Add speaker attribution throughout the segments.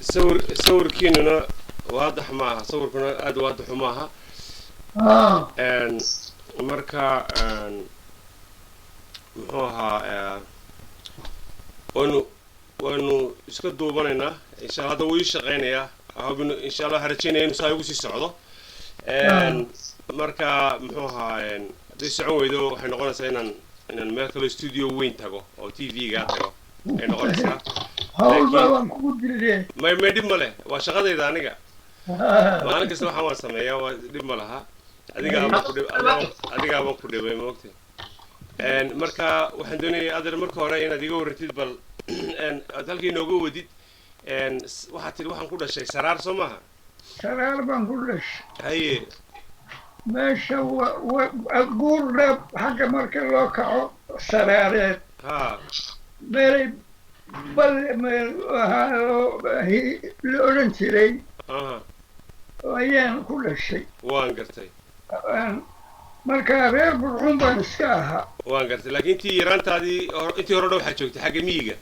Speaker 1: Sawirkiinuna waadax maaha, sawirkuna aada waadaxu maaha. Marka muxuu ahaa, waynu iska duubanaynaa, insha Allah. Hadda wuu ii shaqaynayaa. Hubinu, insha Allah, waxaan rajaynaya inuu saa igu sii socdo. Marka muxuu ahaa, hadday socon weydo, waxay noqonaysaa inaan meel kaloo studio weyn tago oo TV-ga tago ay noqonaysaa.
Speaker 2: Hawl baa waan kugu dilee.
Speaker 1: May, dhib ma leh, waa shaqadayda aniga. Maalin kasta waxaan waan sameeyaa, waa dhib ma laha. Adigaabaan ku dhib, adigaabaan ku dhibay, maogtay? Marka waxaan doonayay, adeer, marka hore inaad iga warrantid bal aad halkii inooga wadid. Waxaad tidhi waxaan ku dhashay Saraar, soo maaha?
Speaker 2: Saraar baan ku dhashay.
Speaker 1: Haye.
Speaker 2: Meesha Buurdhab xagga marka loo kaco, Saraareed, meelay bal meel ahaa oo la odhan jiray ayaan ku dhashay.
Speaker 1: Waan gartay.
Speaker 2: Marka reer Burxuun baan iska ahaa.
Speaker 1: Waan gartay, laakiin intii yaraantaadii intii hore dha waxaad joogtay xagga miyiga.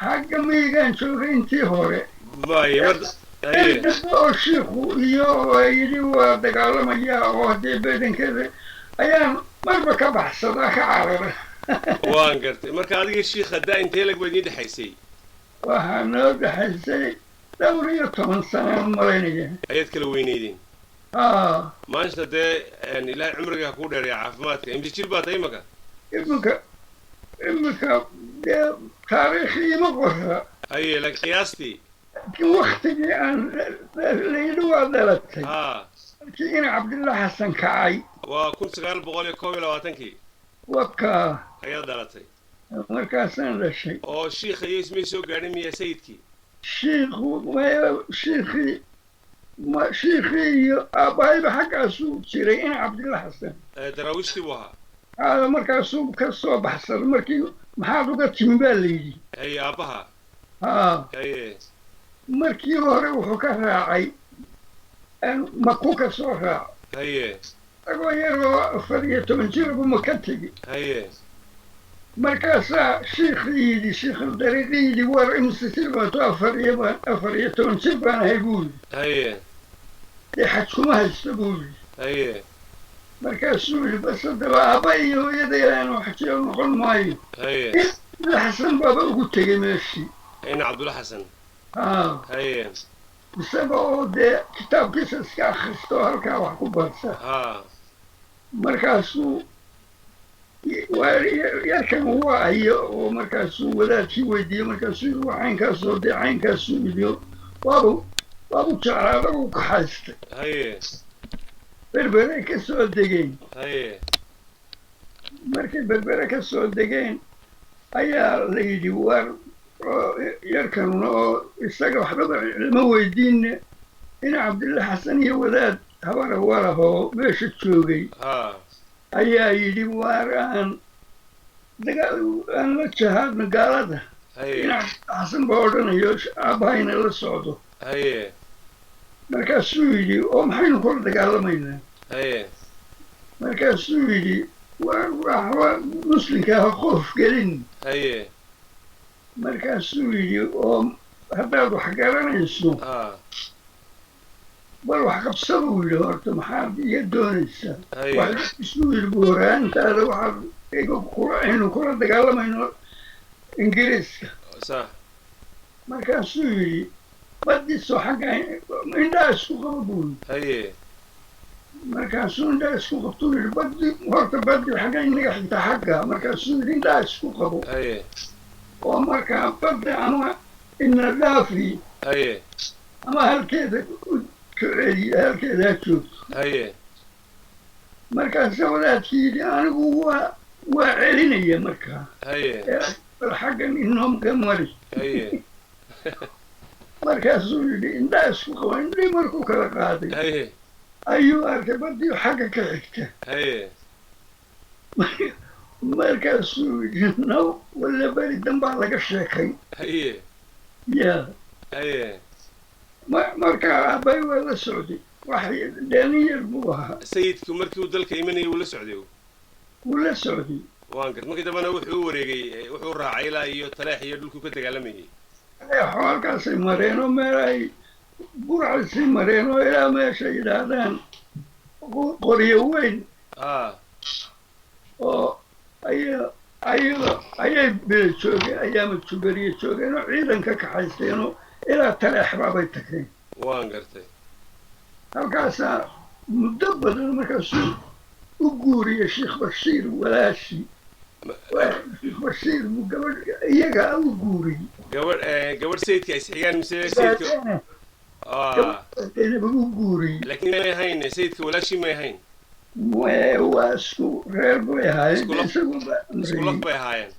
Speaker 2: Xagga miyigaan joogay intii hore.
Speaker 1: Maye mar, haye.
Speaker 2: Dambe oo shiiku iyo yidhi waa dagaalamayaa oo haddii bedankeeda ayaan marba ka baxsadaa, ka carara.
Speaker 1: Waan gartay. Marka adiga shiikha daa intee lag baa idiin dhexaysay?
Speaker 2: Waxaa noo dhexaysay dhowr iyo toban sanaan malaynaya.
Speaker 1: Ayaad kala weyneydeen?
Speaker 2: Aa.
Speaker 1: Maanta dee Ilaahay cumriga ha kuu dheereeya, caafimaadka. Imse jir baa tahay imaka?
Speaker 2: Imika dee taariikhii ima qora.
Speaker 1: Haye, laakiin qiyaastii?
Speaker 2: Laakiin waktigii aan layidhi waa dhalatay, markii ina Cabdillah Xasan kacay.
Speaker 1: Waa 1921-kii.
Speaker 2: Wakaa.
Speaker 1: Ayaad dhalatay?
Speaker 2: Markaasaan dhashay.
Speaker 1: Oo shiikha iyo ismay soo gaadhin miyaa sayidkii?
Speaker 2: Shiikhu maya, shiikhii ma shiikhii iyo aabbahayba xaggaasuu jiray, ina Cabdillah Xasan.
Speaker 1: Daraawiishtii buu ahaa.
Speaker 2: Aada markaasuu ka soo baxsaday. Markii maxaad uga timi baa la yidhi.
Speaker 1: Haye, aabbaha?
Speaker 2: Haa.
Speaker 1: Haye.
Speaker 2: Markii hore wuxuu ka raacay, Maku ka soo raaco. Isagoo yaroo 14 jir buu Maka tegi. Markaasaa shiikhii yidhi, shiikh dariiqii yidhi, war imse jir baato? 14 jir baan ahay, buu yidhi. Dee xaj kuma haysto, buu yidhi. Markaasuu yidhi, bas haddaba aabba iyo hooyada ilaanu xajiyo noqon maayo. Ina Xasan baaba ugu tegey meeshii.
Speaker 1: Ina Cabdulla Xasan?
Speaker 2: Haa. Isaga oo dee kitaabkiisa iska akhristo oo halkaa wax ku barta. Markaasuu yarkan waa hayo oo markaasuu wadaadkii weydiiyey. Markaasuu yidhi waa caynkaasoo dee caynkaasuu yidhi, waabu jeclaada, uu kaxaystay. Berbere ka soo degeen. Markay Berbere ka soo degeen ayaa la yidhi, war oo yarkanuna oo isaga waxbaba lama weydiinne, in Cabdilla Xasan iyo wadaad habara warahoo meesha joogay ayaa yidhi, waar aan aan la jahaadno gaalada. In Cabdilla Xasan baa odhanayo, aabbahayna la socdo. Markaasuu yidhi, oo maxaynu kula dagaalamaynaa? Markaasuu yidhi, waa waxba muslimka ha qoof gelin. Markaasuu yidhi, oo haddaad wax garanayso, bal wax qabsa, buu yidhi, horta maxaad iga doonaysaa? Wax isuu yidhi, buuraantaada waxaad iga kula aynu kula dagaalamayno Ingiriiska. Markaasuu yidhi, badiisoo xagga indhaha isku qaba, buu yidhi. Markaasuu indhaha isku qabtuu yidhi, badi horta badi xagga inaga xigta xagga. Markaasuu yidhi, indhaha isku qabo oo markaa badda ama ina dhaafi ama halkeeda u celiya, halkeeda ha joogto. Markaasa wadaadkii yidhi, anigu waa celinaya markaa. Ee bal xaggan inoomka mari. Markaasuu yidhi, indhaha isku qabo. Indhii markuu kala qaaday ayuu arkay badii xagga ka xigta. Markaasuu yidhi, naw walla beri dambaa laga sheekay. Ya. Markaa aabbay waa la socday, wax dheelin yar buu ahaa.
Speaker 1: Sayidku markii uu dalka imanayay wuu la socday?
Speaker 2: Wuu la socday.
Speaker 1: Waan gartay. Markii dambena wuxuu u wareegay, wuxuu raacay ilaa iyo Taleex iyo dhulkuu ka dagaalamayay.
Speaker 2: Taleexo halkaasay mareen oo meel ay burcaysay mareen oo ilaa meesha yidhaahdaan qoryo weyn oo ayay bila joogeen, ayaama jubariye joogeen oo ciidan ka kaxaysteen oo ilaa Taleex baabay tageen.
Speaker 1: Waan gartay.
Speaker 2: Halkaasaa muddo badan markaasuu u guuriyey Sheekh Bashiir walaashii. Sheekh Bashiir buu gabadh iyagaa u guuriyey.
Speaker 1: Gabadh sayidka is xigaan mise sayidka?
Speaker 2: Gabadh u guuriyey.
Speaker 1: Laakiin may ahayn sayidka walaashii, may ahayn.
Speaker 2: Waa isku reer bay ahaayeen.
Speaker 1: Isku laf bay ahaayeen,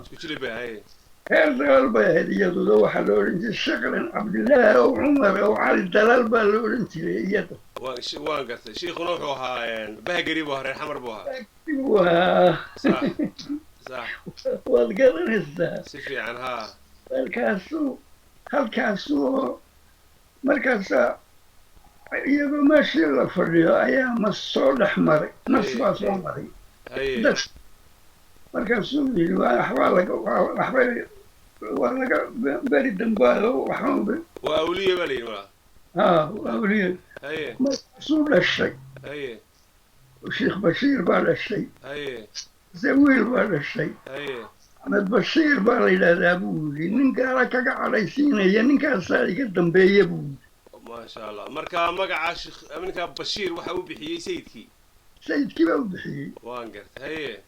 Speaker 1: isku jilib bay ahaayeen.
Speaker 2: Reer Dalaal bay ahayd iyaduda. Waxaa la odhan jiray Shaqlan Cabdillaahi ow Cumar ow Cali Dalaal baa la odhan jiray iyada.
Speaker 1: Waan gartay. Shiikhuna wuxuu ahaa Bahgari buu ahaa, reer Xamar buu ahaa.
Speaker 2: Waa
Speaker 1: Sax sax.
Speaker 2: Waad garanaysaa.
Speaker 1: Si fiican, haa.
Speaker 2: Halkaasuu markaasaa iyagoo meeshii la fadhiyo ayaa mas soo dhex maray, mas baa soo maray dad. Markaasuu yidhi waxbaa laga waxbay waa laga beri dambaayo waxba.
Speaker 1: Waa awliye baa la yidhi malaa.
Speaker 2: Haa, waa awliye. Markaasuu dhashay. Sheekh Bashiir baa dhashay. Se wiil baa dhashay. Axmed Bashiir baa la yidhaahdaa buu yidhi. Nin gaala kaga cadhaysiinaya ninkaasaa iga dambeeya buu yidhi.
Speaker 1: Maasha Allah. Marka magaca sheekh ninka Bashiir waxa uu bixiyey sayidkii.
Speaker 2: Sayidkii baa u bixiyey.
Speaker 1: Waan gartay, haye.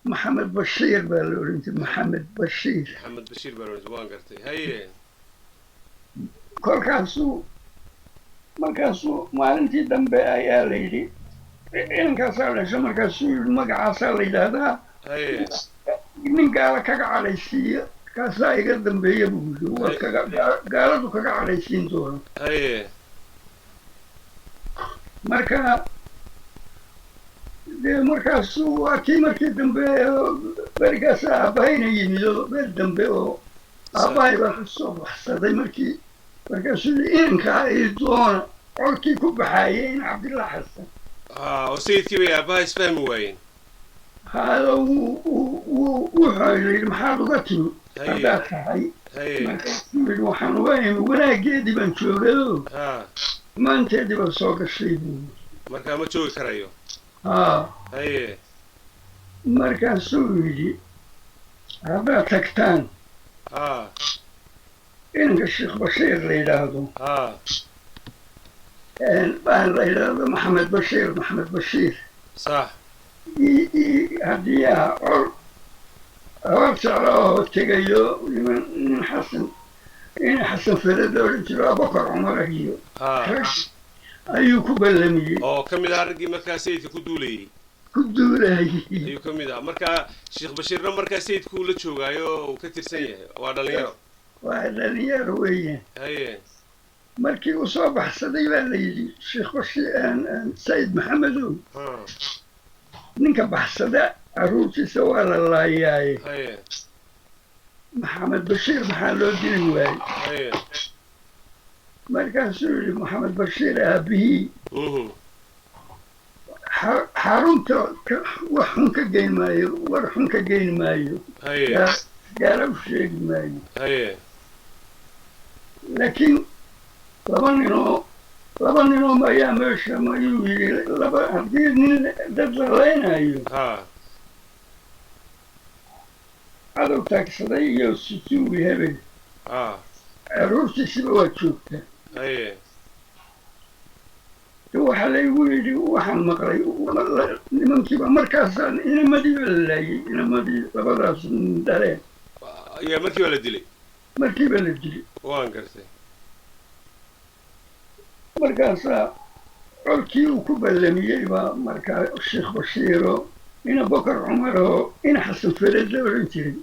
Speaker 2: Maxamed Bashiir baa la odhan jiray, Maxamed Bashiir.
Speaker 1: Maxamed Bashiir baa la odhan jiray, waan gartay, haye.
Speaker 2: Kolkaasuu markaasuu maalintii dambe ayaa la yidhi inankaasaa dhasho. Markaasuu yidhi magacaasaa la yidhaahdaa. Nin gaala kaga cadhaysiiya kaasaa iga dambeeya buu yidhi, waa kaga gaaladu kaga cadhaysiin doona. Marka dee markaasuu waa kii markii dambe berigaas aabbahayna yimid oo beri dambe oo aabbahay baa kasoo baxsaday markii. Markaasuu yidhi inankaa ii doona colkii ku baxaayay in Cabdillah Xasan.
Speaker 1: Oo sayidkii bay aabbaha isfahmi waayeen.
Speaker 2: Haado wuxuu yidhi maxaad uga timi haddaad tahay? Markaasuu yidhi waxaan uga imi wanaaggeedii baan joogayoo maanteedii baan soo gashay buu.
Speaker 1: Markaa ma joogi karayo.
Speaker 2: Haa. Markaasuu yidhi haddaad tagtaan inanka Sheekh Bashiir la yidhaahdo, baan la yidhaahdo Maxamed Bashiir, Maxamed Bashiir.
Speaker 1: Sax.
Speaker 2: Haddii aa col habar jecla oo tegayo niman nin Xasan in Xasan Fered la odhan jiro, Abubakar Cumar iyo rag ayuu ku ballamiyey.
Speaker 1: Oo ka mid ahaa raggii markaa sayidka ku duulayey.
Speaker 2: Ku duulayey.
Speaker 1: Ayuu ka mid ahaa. Markaa Sheekh Bashiirna markaa sayidku la joogaayo uu ka tirsan yahay, waa dhalinyaro.
Speaker 2: Waa dhalinyaro weeyaan. Markii uu soo baxsaday baa la yidhi Sheekh Bashiir, Sayid Maxamedow, ninka baxsada carruurtiisa waa la laayaaye, Maxamed Bashiir maxaa loo dili waayey? Markaasuu yidhi Maxamed Bashiir aabihii xarunta wax xun ka geyn maayo, war xun ka geyn maayo, gaala u sheegi maayo. Laakiin laba ninoo ayaa meesha mayuu yidhi laba haddii nin dad la leynayo cadow taagsaday iyo susuugi hebel carruurtiisiba waa joogtaa. Waxaa laygu yidhi waxaan maqlay nimankiiba markaasaan inamadii baa la laayay, inamadii labadaas dhaleen.
Speaker 1: Ayaa markiiba la dilay.
Speaker 2: Markiiba la dilay.
Speaker 1: Waan gartay.
Speaker 2: Markaasaa colkii uu ku ballamiyey baa markaa Sheekh Bashiiro ina Bokar Cumar oo ina Xasan Fereed la odhan jiray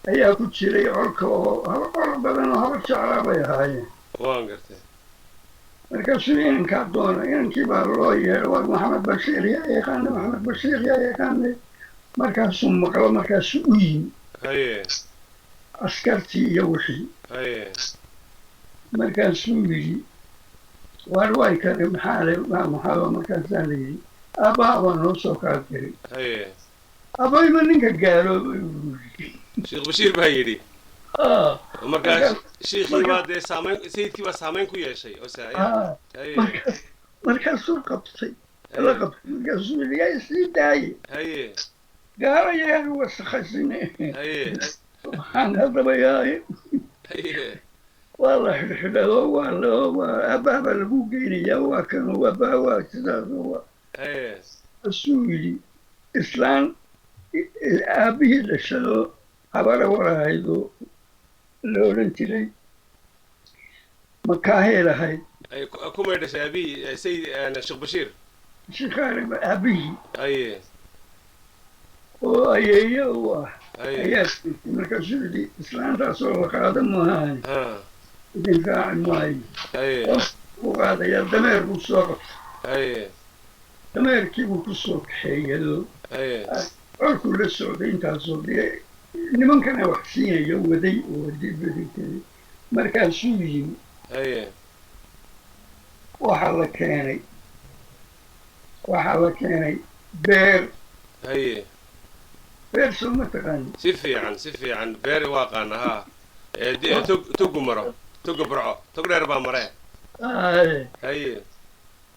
Speaker 2: ayaa ku jiray colka oo col badan oo habar jeclaa bay ahaayeen.
Speaker 1: Waan gartay.
Speaker 2: Markaasuu inankaa doona, inankii baa loo yeedhay, waa Maxamed Bashiir yaa yaqaana, Maxamed Bashiir yaa yaqaanay? Markaasuu maqlo, markaasuu u yimi askartii iyo wixii. Markaasuu yidhi waar way kale maxaa le maxaa? Markaasaa la yidhi aabbaha baa noo soo kaa diray. Abayba ninka gaaloobay buu yidhi.
Speaker 1: Sheekh Bashiir baa yidhi.
Speaker 2: Ah,
Speaker 1: markaa
Speaker 2: markaas
Speaker 1: shiikhii
Speaker 2: marka
Speaker 1: baa dee saamayn, sayidkii baa saamayn ku yeeshay oo se ayaa.
Speaker 2: Ah,
Speaker 1: haye.
Speaker 2: Markaas markaasuu qabtay la
Speaker 1: Haye.
Speaker 2: qabtay, markaasuu yidhi, yaa isii daaye,
Speaker 1: Haye.
Speaker 2: gaala yaan wasakhasine.
Speaker 1: Haye.
Speaker 2: Waxaan haddaba yaay
Speaker 1: Haye.
Speaker 2: waa la xidhxidhado, waa la waa aabbaha baa lagu geynayaa, waa kan, aabbaha waa sidaas, waa
Speaker 1: Haye.
Speaker 2: asuu yidhi islaan aabbihii dhashado habara warahaydoo la odhan jiray makaaheel ahayd.
Speaker 1: Ay kumay dhashay aabihii sayid Sheekh Bashiir?
Speaker 2: Shikaariba aabbihii
Speaker 1: Haye.
Speaker 2: oo ayeeyo u ah
Speaker 1: Haye.
Speaker 2: ayaa siisay. Markaasuu yidhi, islaantaasoo la qaada maahan,
Speaker 1: ha
Speaker 2: idin raaci maayo.
Speaker 1: Haye.
Speaker 2: U qaadayaa, dameer buu soo qabtay.
Speaker 1: Haye.
Speaker 2: Dameerkii buu ku soo kaxeeyado.
Speaker 1: Haye.
Speaker 2: Colkuu la socday intaasoo dee nimankana wax siinayo waday oo dibadintay. Markaasuu yimi.
Speaker 1: Haye.
Speaker 2: Waxaa la keenay, waxaa la keenay beer.
Speaker 1: Haye.
Speaker 2: Beer soo ma taqaani?
Speaker 1: Si fiican, si fiican, beeri waa qaana haa. Ee tog, togu maro, toga Burco, tog dheer baa maree.
Speaker 2: Aye.
Speaker 1: Haye.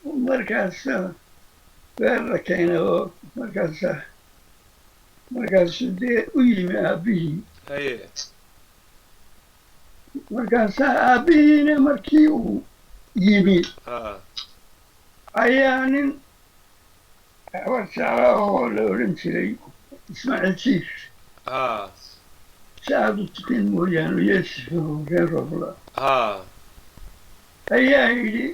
Speaker 2: Markaasa beer la keenay oo markaasa markaasuu dee u yimi aabbihii.
Speaker 1: Haye.
Speaker 2: Markaasaa aabbihiina markii uu yimi
Speaker 1: ha
Speaker 2: ayaa nin habar jeclaa oo la odhan jiray Ismaaciil Jiir,
Speaker 1: ha
Speaker 2: si aad u tiqiin mooyaane, Yeesif reer Robla,
Speaker 1: ha
Speaker 2: ayaa yidhi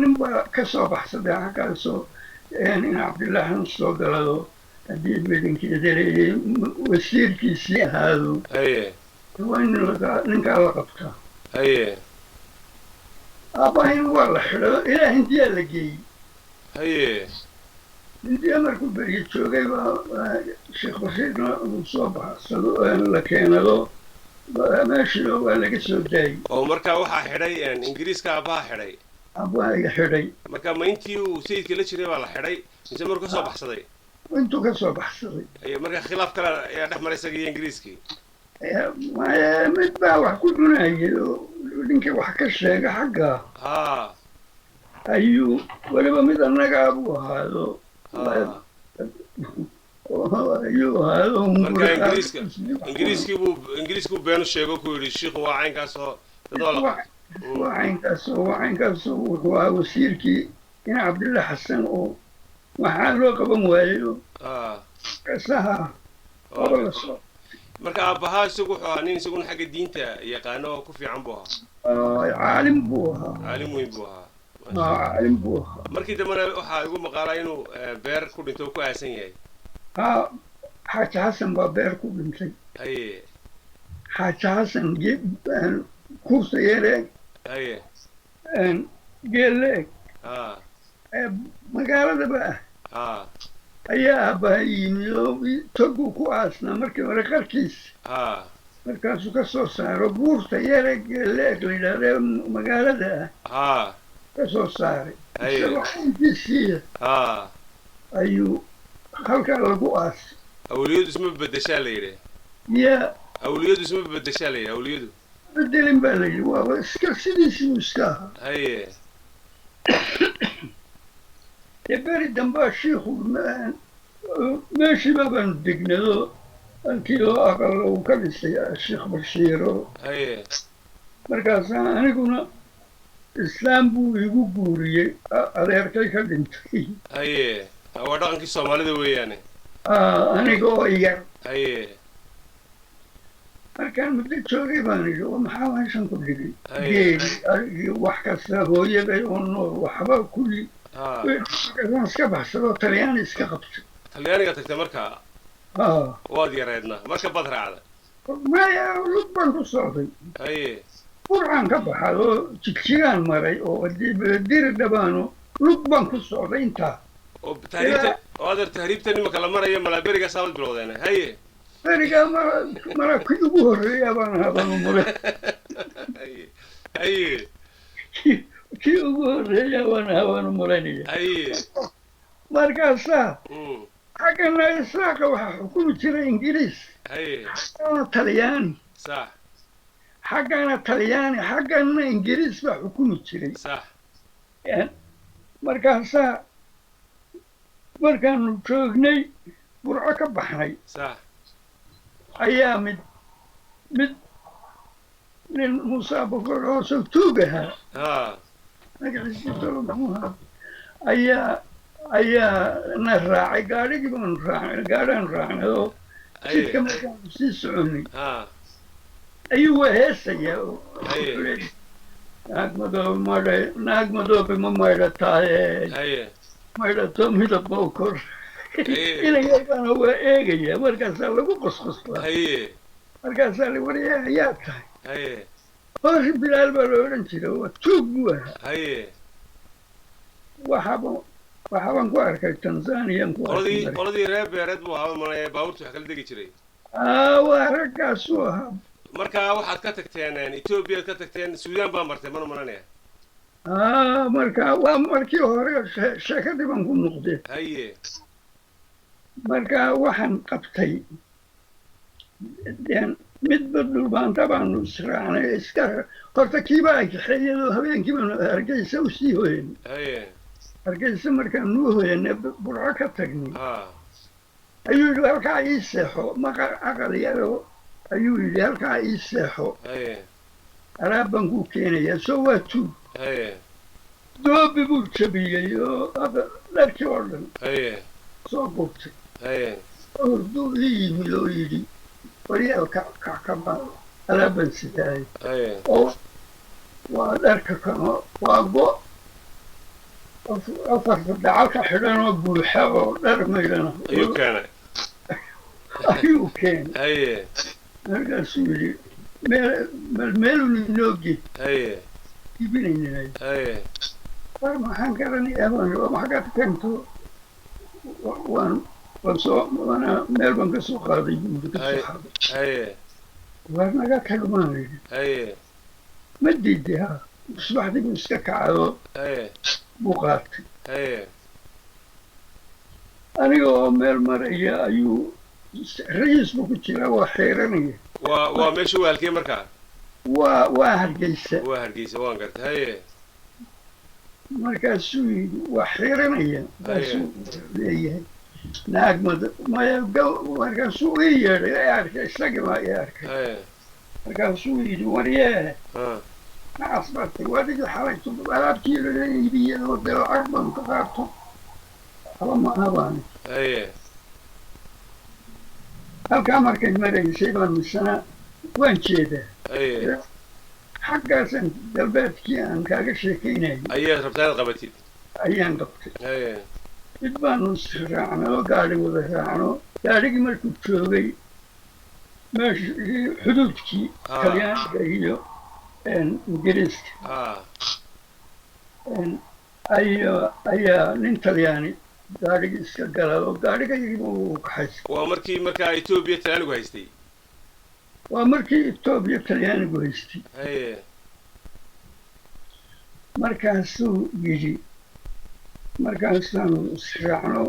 Speaker 2: nin baa ka soo baxsaday xaggaasoo in Cabdillaahan soo galado haddii badankeeda leeyay wasiirkiisii ahaado.
Speaker 1: Haye.
Speaker 2: Waa in ninkaa la qabtaa.
Speaker 1: Haye.
Speaker 2: Aabbahin waa la xidho, ilaa Hindiyaa la geeyey.
Speaker 1: Haye.
Speaker 2: Hindiya markuu berye joogay baa Sheekh Bashiirna uu soo baxsado, la keenado meeshii waa laga soo daayey.
Speaker 1: Oo markaa waxaa xidhay Ingiriiska aabbaha xidhay?
Speaker 2: Aabbaha iga xidhay.
Speaker 1: Marka ma intii uu sayidka la jiray baa la xidhay mise markuu kasoo baxsaday?
Speaker 2: Intuu ka soo baxsaday.
Speaker 1: Aye, marka khilaaf kale ayaa dhex maray isaga iyo Ingiriiskii?
Speaker 2: Mid baa wax ku cunayay oo ninkii wax ka sheega xagga
Speaker 1: ha
Speaker 2: ayuu weliba mid annagaa buu ahaado
Speaker 1: ha
Speaker 2: ayuu ahaado.
Speaker 1: Marka Ingiriiska ingiriiskii buu ingiriiskii buu beenu sheego ku yidhi shiikhu waa caynkaasoo dadoo la
Speaker 2: waa caynkaasoo, waa caynkaasoo, wuxuu ahaa wasiirkii in Cabdilla Xasan oo waxaa loo qaban waayey oo
Speaker 1: ha
Speaker 2: kasaha laba la soo.
Speaker 1: Marka aabbahaa isagu wuxuu ahaa nin isaguna xagga diinta yaqaano oo ku fiican buu ahaa?
Speaker 2: Caalim buu ahaa.
Speaker 1: Caalim weyn buu ahaa.
Speaker 2: Caalim buu ahaa.
Speaker 1: Markii dambena waxaa igu maqaalaa inuu beer ku dhinto oo ku aasan yahay.
Speaker 2: Haa, Xaaji Xasan baa beer ku dhintay.
Speaker 1: Haye.
Speaker 2: Xaaji Xasan kursa yar eg,
Speaker 1: Haye.
Speaker 2: geel la eg
Speaker 1: ha
Speaker 2: ee magaaladaba ah
Speaker 1: ha
Speaker 2: ayaa aabbaha yimi oo toguu ku aasnaa markii hore qarkiisa.
Speaker 1: Ha
Speaker 2: markaasuu ka soo saaro buurta yare geel la eg la yidhahda ee magaalada ah
Speaker 1: ha
Speaker 2: ka soo saaray
Speaker 1: Haye.
Speaker 2: isagoo xayntiisiiya
Speaker 1: ha
Speaker 2: ayuu halkaa lagu aasay.
Speaker 1: Awliyadu isma bedeshaa la yidhi.
Speaker 2: Yaa?
Speaker 1: Awliyadu isma bedeshaa la yidhi, awliyadu.
Speaker 2: Bedelin baa la yidhi, waaba iska sidiisii uu iska ahaa.
Speaker 1: Haye.
Speaker 2: Dee beri dambaa shiikhu meeshiiba baanu degnado, halkii oo aqal uu ka dhisay Sheekh Bashiiro.
Speaker 1: Haye.
Speaker 2: Markaasaa aniguna islaam buu igu guuriyey adeerkay ka dhintay.
Speaker 1: Haye, waa dhaqankii Soomaalida weeyaane.
Speaker 2: Aniga oo yar.
Speaker 1: Haye.
Speaker 2: Markaan muddo joogay baan idhi, oo maxaa meeshan ku dhigay?
Speaker 1: Haye.
Speaker 2: Geeli iyo wax kasta, hooyaday oo nool, waxba kulli.
Speaker 1: Ha
Speaker 2: markaasaan iska baxsado, Talyaani iska qabtay.
Speaker 1: Talyaaniga tagtay markaa?
Speaker 2: Ah.
Speaker 1: Waad yareedna marka bad raacda?
Speaker 2: Maya, lug baan ku socday.
Speaker 1: Haye.
Speaker 2: Burcaan ka baxay oo Jigjigaan maray oo diri dhabaano, lug baan ku socday intaa.
Speaker 1: Oo tahriibta, oo adeer tahriibta nimanka la maraya malaaberigaa saabad bilowdeen, haye.
Speaker 2: Berigaa mara mara kii ugu horreeya baan ahaa baan u maray.
Speaker 1: Haye, haye.
Speaker 2: Kii ugu horreeya baan ahaa baan u malaynaya.
Speaker 1: Haye.
Speaker 2: Markaasaa Xaggana Isaaqa waxaa xukumi jiray Ingiriis. Xaggana Talyaani. Xaggana Talyaani, xaggana Ingiriis baa xukumi jiray. Markaasaa markaanu joognay Burco ka baxnay ayaa mid nin Muuse Abukor hoosoo tuug ahaa, magaciisii tolo muxuu ahaa, ayaa na raacay. Gaadhigii baanu raacnay, gaadhaanu raacnay oo jidka markaanu sii soconay ayuu waa heesayaa oo wuxuu leeyahay, "Naag madoobe maydha, naag madoobe ma maydhataaye, maydhato midab ma u kor." Inan yar baana waa eegaya. Markaasaa lagu qosqoslaa. Markaasaa la waryaa, "Ayaa tahay?" Hooshi Bilaal baa la odhan jiray, waa tuug buu ahaa. Waxaabaan ku arkay Tanzaniyan ku arkay.
Speaker 1: Qoladii reer beereed buu ahaa malaya, baabuurta wax kala degi jiray.
Speaker 2: Aa, waa raggaasuu ahaa.
Speaker 1: Marka waxaad ka tagteen Etoobiyaad ka tagteen, Suudaan baa martay, mana maranaya?
Speaker 2: Aa, marka waa markii hore sheekadii baan ku noqday. Marka waxaan qabtay deen midba Dhulbaanta baanu israacnay iska. Horta kiibaa kaxeeyadoo habeenkii baanu Hargeysa usii hoyanay. Hargeysa markaanu u hoyanay, Burco ka tagnay, ayuu yidhi, "Halkaa ii seexo." Maqa aqal yaroo ayuu yidhi, "Halkaa ii seexo, alaab baan kuu keenayaa." Soo waa tuug. Doobi buu jabiyey oo dharkii oo dhan soo gurtay. Hurduu ii yimid oo yidhi, "Waryaal, kackaba, alaab baan sidaayay." Oo waa dharka kano, waa go afarta dacalka xidhan oo buuxa oo dhar maydhana
Speaker 1: ayuu keenay.
Speaker 2: Ayuu keenay. Markaasuu yidhi, "Meel bal meelun inooge iibinaynay." War maxaan garanayaa baan, maxagaad keento? Waan soo waana meel baan ka soo qaaday, buu yidhi, ka soo xaday. War naga tag baan yidhi. Ma diiday? Ha, subaxdii buu iska kacado buu qaatay. Aniga oo meel maraya ayuu rayiis buu ku jiraa, waa xeeranaya.
Speaker 1: Waa meesha waa halkee markaa?
Speaker 2: Waa Hargeysa.
Speaker 1: Waa Hargeysa, waan gartay. Haye.
Speaker 2: Markaasuu yidhi, waa xiranaya, markaasuu leeyahay, "Naag mad maya gaw." Markaasuu ii yeedhay, i arkay, isagii baa ii arkay. Markaasuu yidhi, "Waryee, nacas baa tiri, adigii xalayto alaabtii lala iibiyey oo dee lacag baan ka qaato." Haba ma aha baani. Halkaa markay maraysay baan misana waan jeedaa. Xaggaasan galbeedkii aan kaaga sheekaynayay
Speaker 1: ayaad rabtaa inaad qabatid.
Speaker 2: Ayaan qabtay. Mid baanu israacnay oo gaadhi wada raacno. Gaadhigii markuu joogay meeshii xuduudkii Talyaaniga iyo Ingiriiska, ayaa nin Talyaani gaadhigii iska galay oo gaadhigayigiiba uu kaxaystay.
Speaker 1: Waa markii markaa Etoobiya Talyaanigu haystay?
Speaker 2: Waa markii Etoobiya Talyaanigu haystay. Markaasuu yidhi, markaasaanu israacno,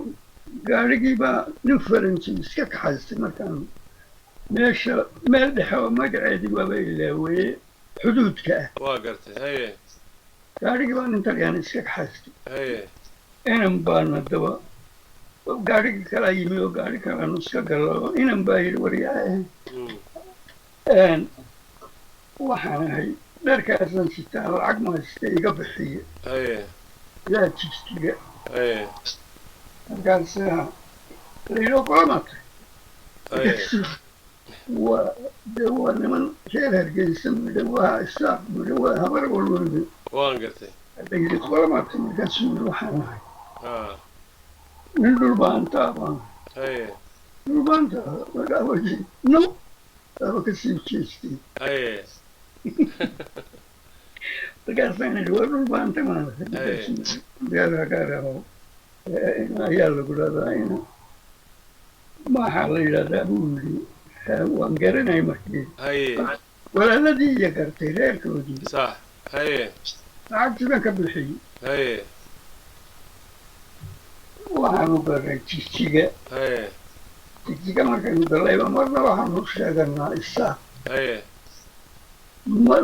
Speaker 2: gaadhigii baa nin Faranji iska kaxaystay. Markaanu meesha meel dhexe oo magaceedii waaba ilaaweeye, xuduudka ah.
Speaker 1: Waa gartay. Haye.
Speaker 2: Gaadhigii baa nin Talyaani iska kaxaystay. Inan baan haddaba gaadhigii kalaa yimi oo gaadhi kalaanu iska gallo. Inan baa yidhi, "Waryaahe, waxaan ahay dharkaasaan sitaa, lacag ma haysta, iga bixiye ilaa Jigjiga." Markaasaa layidhi, "Qolamatay?" Waa de waa niman reer Hargeysa midha, waa Isaaq midha, waa Habar walwalbe.
Speaker 1: Waan gartay.
Speaker 2: La yidhi, "Qolamatay?" Markaasuu yidhi, "Waxaan ahay nin Dhulbaantaa baan." Dhulbaanta markaa no waaba kasii jeestay. Markaasaan idhi, "Waa Dhulbaanta maaragtay?" Markaasuu ayaa lagu dhahdaa ina maxaa la yidhahdaa, buu yidhi. Waan garanay markii walaaladii iyo gartay reerkoodii.
Speaker 1: Sax, haye.
Speaker 2: Lacagtii baan ka bixiyey. Waxaanu galnay Jigjiga. Jigjiga markaynu gallayba marna waxaanu sheeganaa Isaaq, mar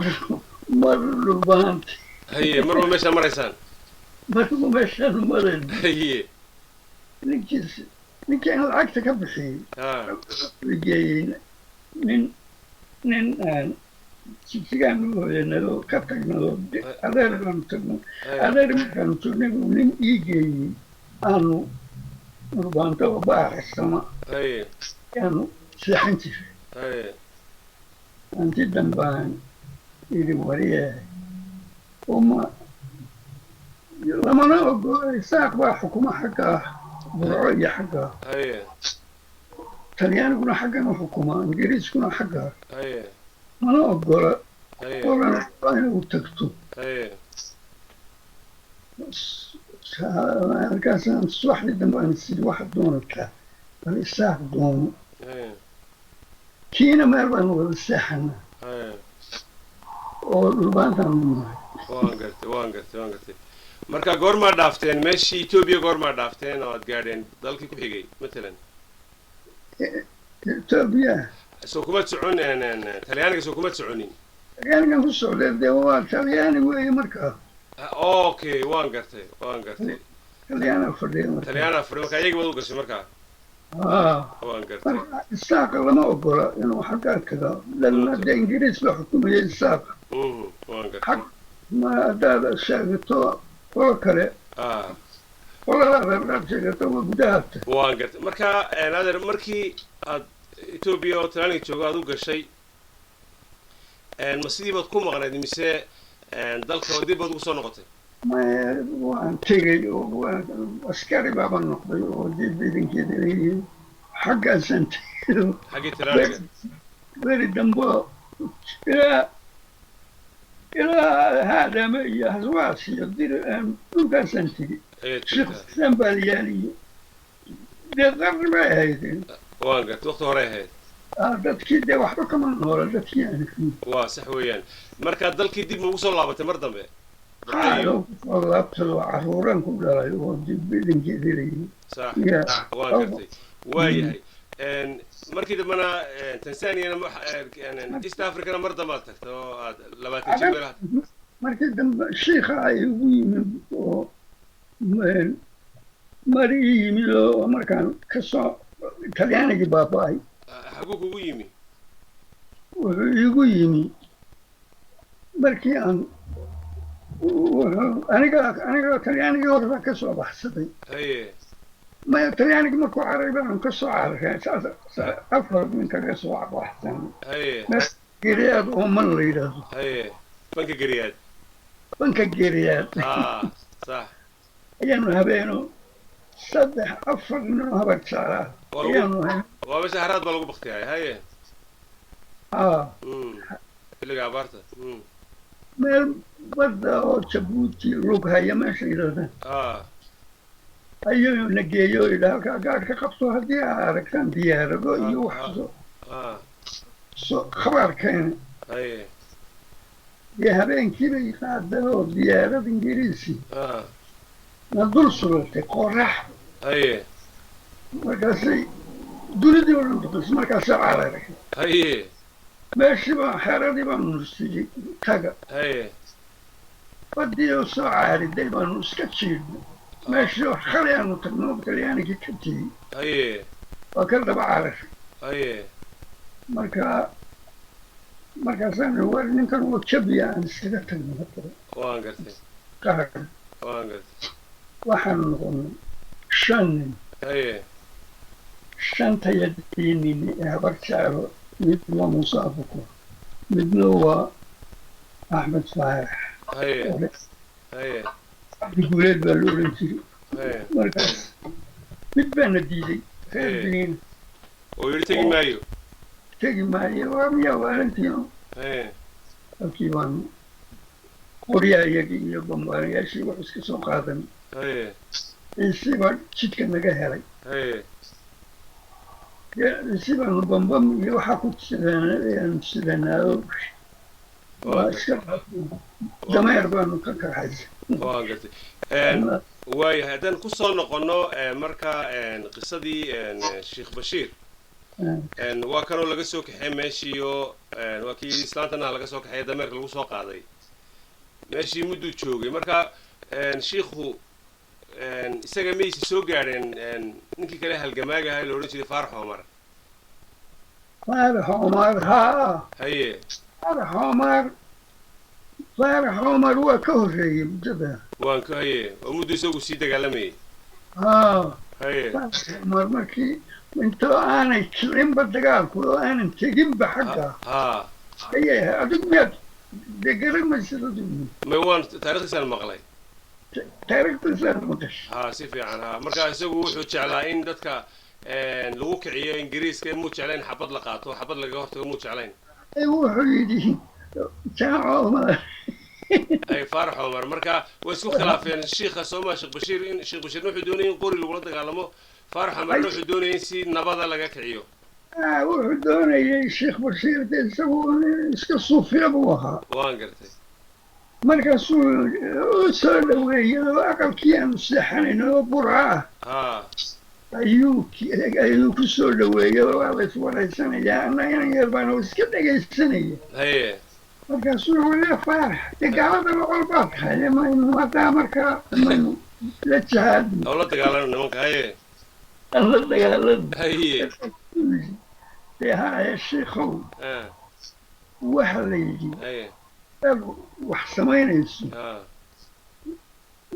Speaker 2: mar Dhulbaanta.
Speaker 1: Haye, marba meeshaa maraysaan.
Speaker 2: Marba meeshaanu marayno. Ninkiis, ninkii aan lacagta ka bixiyey, geeyey nin aan Jigjigaanu hooyanado ka tagnado, Adeer baanu tagno. Adeer markaanu tagnay buu nin ii geeyey aanu Dhulbaanta oo baaraysama ayaanu seexan jiray. Anti dambaan idhi, wariye, uma lamana ogola, Isaaq baa xukuma xagga Burco iyo xagga, Talyaaniguna xaggan u xukumaa, Ingiriiskuna xagga, mana ogola qolana waa inuu tagto. Halkaasaan subaxdii dambe aan sidi, waxaad doonataa bal Isaaq doono. Kiina meel baanu wada seexanaa oo Dhulbaantaanu nahay.
Speaker 1: Waan gartay, waan gartay, waan gartay. Marka goormaa dhaafteen meeshii Etoobiya? Goormaa dhaafteen oo aad gaadheen dalkii ku xigay matalan?
Speaker 2: Etoobiya?
Speaker 1: Soo kuma socon Talyaaniga, soo kuma soconin?
Speaker 2: Talyaanigan ku socday dee, waa Talyaani weeye markaa.
Speaker 1: Okay, waan gartay, waan gartay.
Speaker 2: Talyaana fadhiya marka.
Speaker 1: Talyaanaa fadhi marka, iyagii baad u gashay markaa.
Speaker 2: Aa.
Speaker 1: Waan gartay.
Speaker 2: Marka Isaaqa lama ogola inuu xaggaa tago, lanna dee Ingiriis baa xukumayay Isaaqa.
Speaker 1: Waan gartay.
Speaker 2: Xag ma haddaad sheegato qolo kale, qoladaada haddaad sheegato waa gudahaata.
Speaker 1: Waan gartay. Marka adeer, markii aad Etoobiya oo Talyaaniga joogo aad u gashay, ma sidii baad ku maqnayd mise dalka dib baad ugu soo noqotay?
Speaker 2: Maya, waan tegey oo waan askari baaba noqday oo dib idinkeeda leeyihiin xaggaasaan tegey.
Speaker 1: Xaggii Talyaaniga?
Speaker 2: Beri dambe ilaa Haadame iyo Haswaas iyo Dir dhulkaasaan tegey.
Speaker 1: Ayaad
Speaker 2: Sheekh
Speaker 1: joogtaa.
Speaker 2: Xuseen Baaliyaal iyo dee qarni bay ahayd.
Speaker 1: Waan gartay, waqti hore ahayd.
Speaker 2: Ah, dadkii dee waxba kama noola dadkii aan
Speaker 1: Waa sax weeyaan. Marka dalkii dib ma ugu soo laabatay mar dambe?
Speaker 2: Qaado kusoo laabtado, carruuran ku dhalay oo dib idinkeeda leeyihiin.
Speaker 1: Sax.
Speaker 2: Ya.
Speaker 1: Waan gartay, waayahay. Markii dambena Tanzaniana East Africana mar dambe aad tagta oo aad 20 jir meelaha.
Speaker 2: Markii dambe shiikha ay igu yimid oo mari ii yimid oo markaan kasoo Talyaanigii baaba'ay.
Speaker 1: Xaguu kugu yimi?
Speaker 2: Wuxuu iigu yimi markii aan wuxuu aniga Talyaanigii hore baan kasoo baxsaday. Maya, Talyaanigii markuu cararay baan kasoo cararay, saas afar nin kaga soo baxsan meel Geriyaad oo man la yidhaahdo.
Speaker 1: Haye, Banka Geriyaad.
Speaker 2: Banka Geriyaad.
Speaker 1: Ah, sax.
Speaker 2: Ayaanu habeeno saddex afar nin oo habar jeclaa
Speaker 1: Waa lagu
Speaker 2: ayaanu hayn.
Speaker 1: Waa meesha haraad baa lagu baktiyay, haye.
Speaker 2: Aa.
Speaker 1: Xilliga abaarta.
Speaker 2: Meel badda oo Jabuuti lug haya meesha yidhahdaan ayuu na geeyo oo yidhi, halkaa gaadh ka qabto, haddii aad aragtaan diyaarado iyo wax soo soo khabaar keena. Dee habeenkii bay qaadeen oo diyaarad Ingiriisi na dul suratay qorax. Markaasay dunidii oo dhan duqaysay, markaasay cararay. Meeshii baa xeeradii baanu siiyey taga. Badii oo soo caariday baanu iska jiidhnay meeshii oo xalay aanu tagno, Talyaanigii ka tegey. Waa ka daba cararay. Marka markaasaan war ninkan waa jabiya, aan iskaga tagno haddaba.
Speaker 1: Waan gartay.
Speaker 2: Qaar
Speaker 1: Waan gartay.
Speaker 2: waxaanu noqonay shan nin. Shantayadii nin ee Habar Jeclo, mid waa Muuse Abukur, midna waa Axmed Faarax, Cabdi Guuleed baa la odhan jiray. Markaas mid baana diiday, reer Biniin.
Speaker 1: Oo yidhi tegi maayo.
Speaker 2: Tegi maayo, waa miyaa waalantiino? Halkii baanu qoryaha iyagii iyo bambaanayaashii wax iska soo qaadan. Ciisi baa jidka naga helay. Dee ciisi baanu bambam iyo waxaa ku sidanaayo, waa iska dameer baanu ka kaxaysa.
Speaker 1: Waan gartay. Waayahay, haddaan kusoo noqono marka qisadii Sheekh Bashiir, waa kanoo laga soo kaxeey meeshiiyo waa kii islaantana laga soo kaxeeya, dameerka lagu soo qaaday, meeshii mudduu joogay. Marka shiikhu isaga maysi soo gaadheen ninkii kale halgamaagaha la odhan jiray Faarax Omar?
Speaker 2: Faarax Omar, haa.
Speaker 1: Haye.
Speaker 2: Faarax Omar, Faarax Omar waa ka horreeyey muddada.
Speaker 1: Waan ka, haye, oo muddu isagu sii dagaalamayay.
Speaker 2: Haa.
Speaker 1: Haye.
Speaker 2: Faarax Omar markii intoo aanay kicinba dagaalku oo aanan teginba xagga ayay ahayd. Adigu miyaad dee garan maysid adigu?
Speaker 1: May, waan taarikhdiisaan maqlay.
Speaker 2: Taariikhdiisaad maqashay?
Speaker 1: Ha, si fiican, ha. Marka isagu wuxuu jeclaa in dadka lagu kiciyo Ingiriiska, muu jeclayn xabad la qaato, xabad lagaga hortago muu jeclayn.
Speaker 2: Wuxuu yidhi Jaaco Omar.
Speaker 1: Ay, Faarax Omar. Marka way isku khilaafeen shiikha sooma, Sheekh Bashiir, in Sheekh Bashiirna wuxuu doonayay in qori lagula dagaalamo, Faarax Omarna wuxuu doonayay in si nabada laga kiciyo.
Speaker 2: Wuxuu doonayay Sheekh Bashiir de isagu iska suufiya buu ahaa.
Speaker 1: Waan gartay.
Speaker 2: Markaasuu u soo dhaweeyey oo aqalkii aanu seexanayn oo Burca ah ayuu ku soo dhaweeyey oo waa la iswaraysanayaa, anna inan yar baan oo iska dhegaysanaya. Markaasuu wuxuu, "Faarax, dee gaalada boqol baa tahay, maynu haddaa markaa maynu la jihaadno?"
Speaker 1: Oo la dagaalano nimanka, haye.
Speaker 2: Aan la dagaalano. Dee haya sheikhow, waxa la yidhi dad wax samaynayso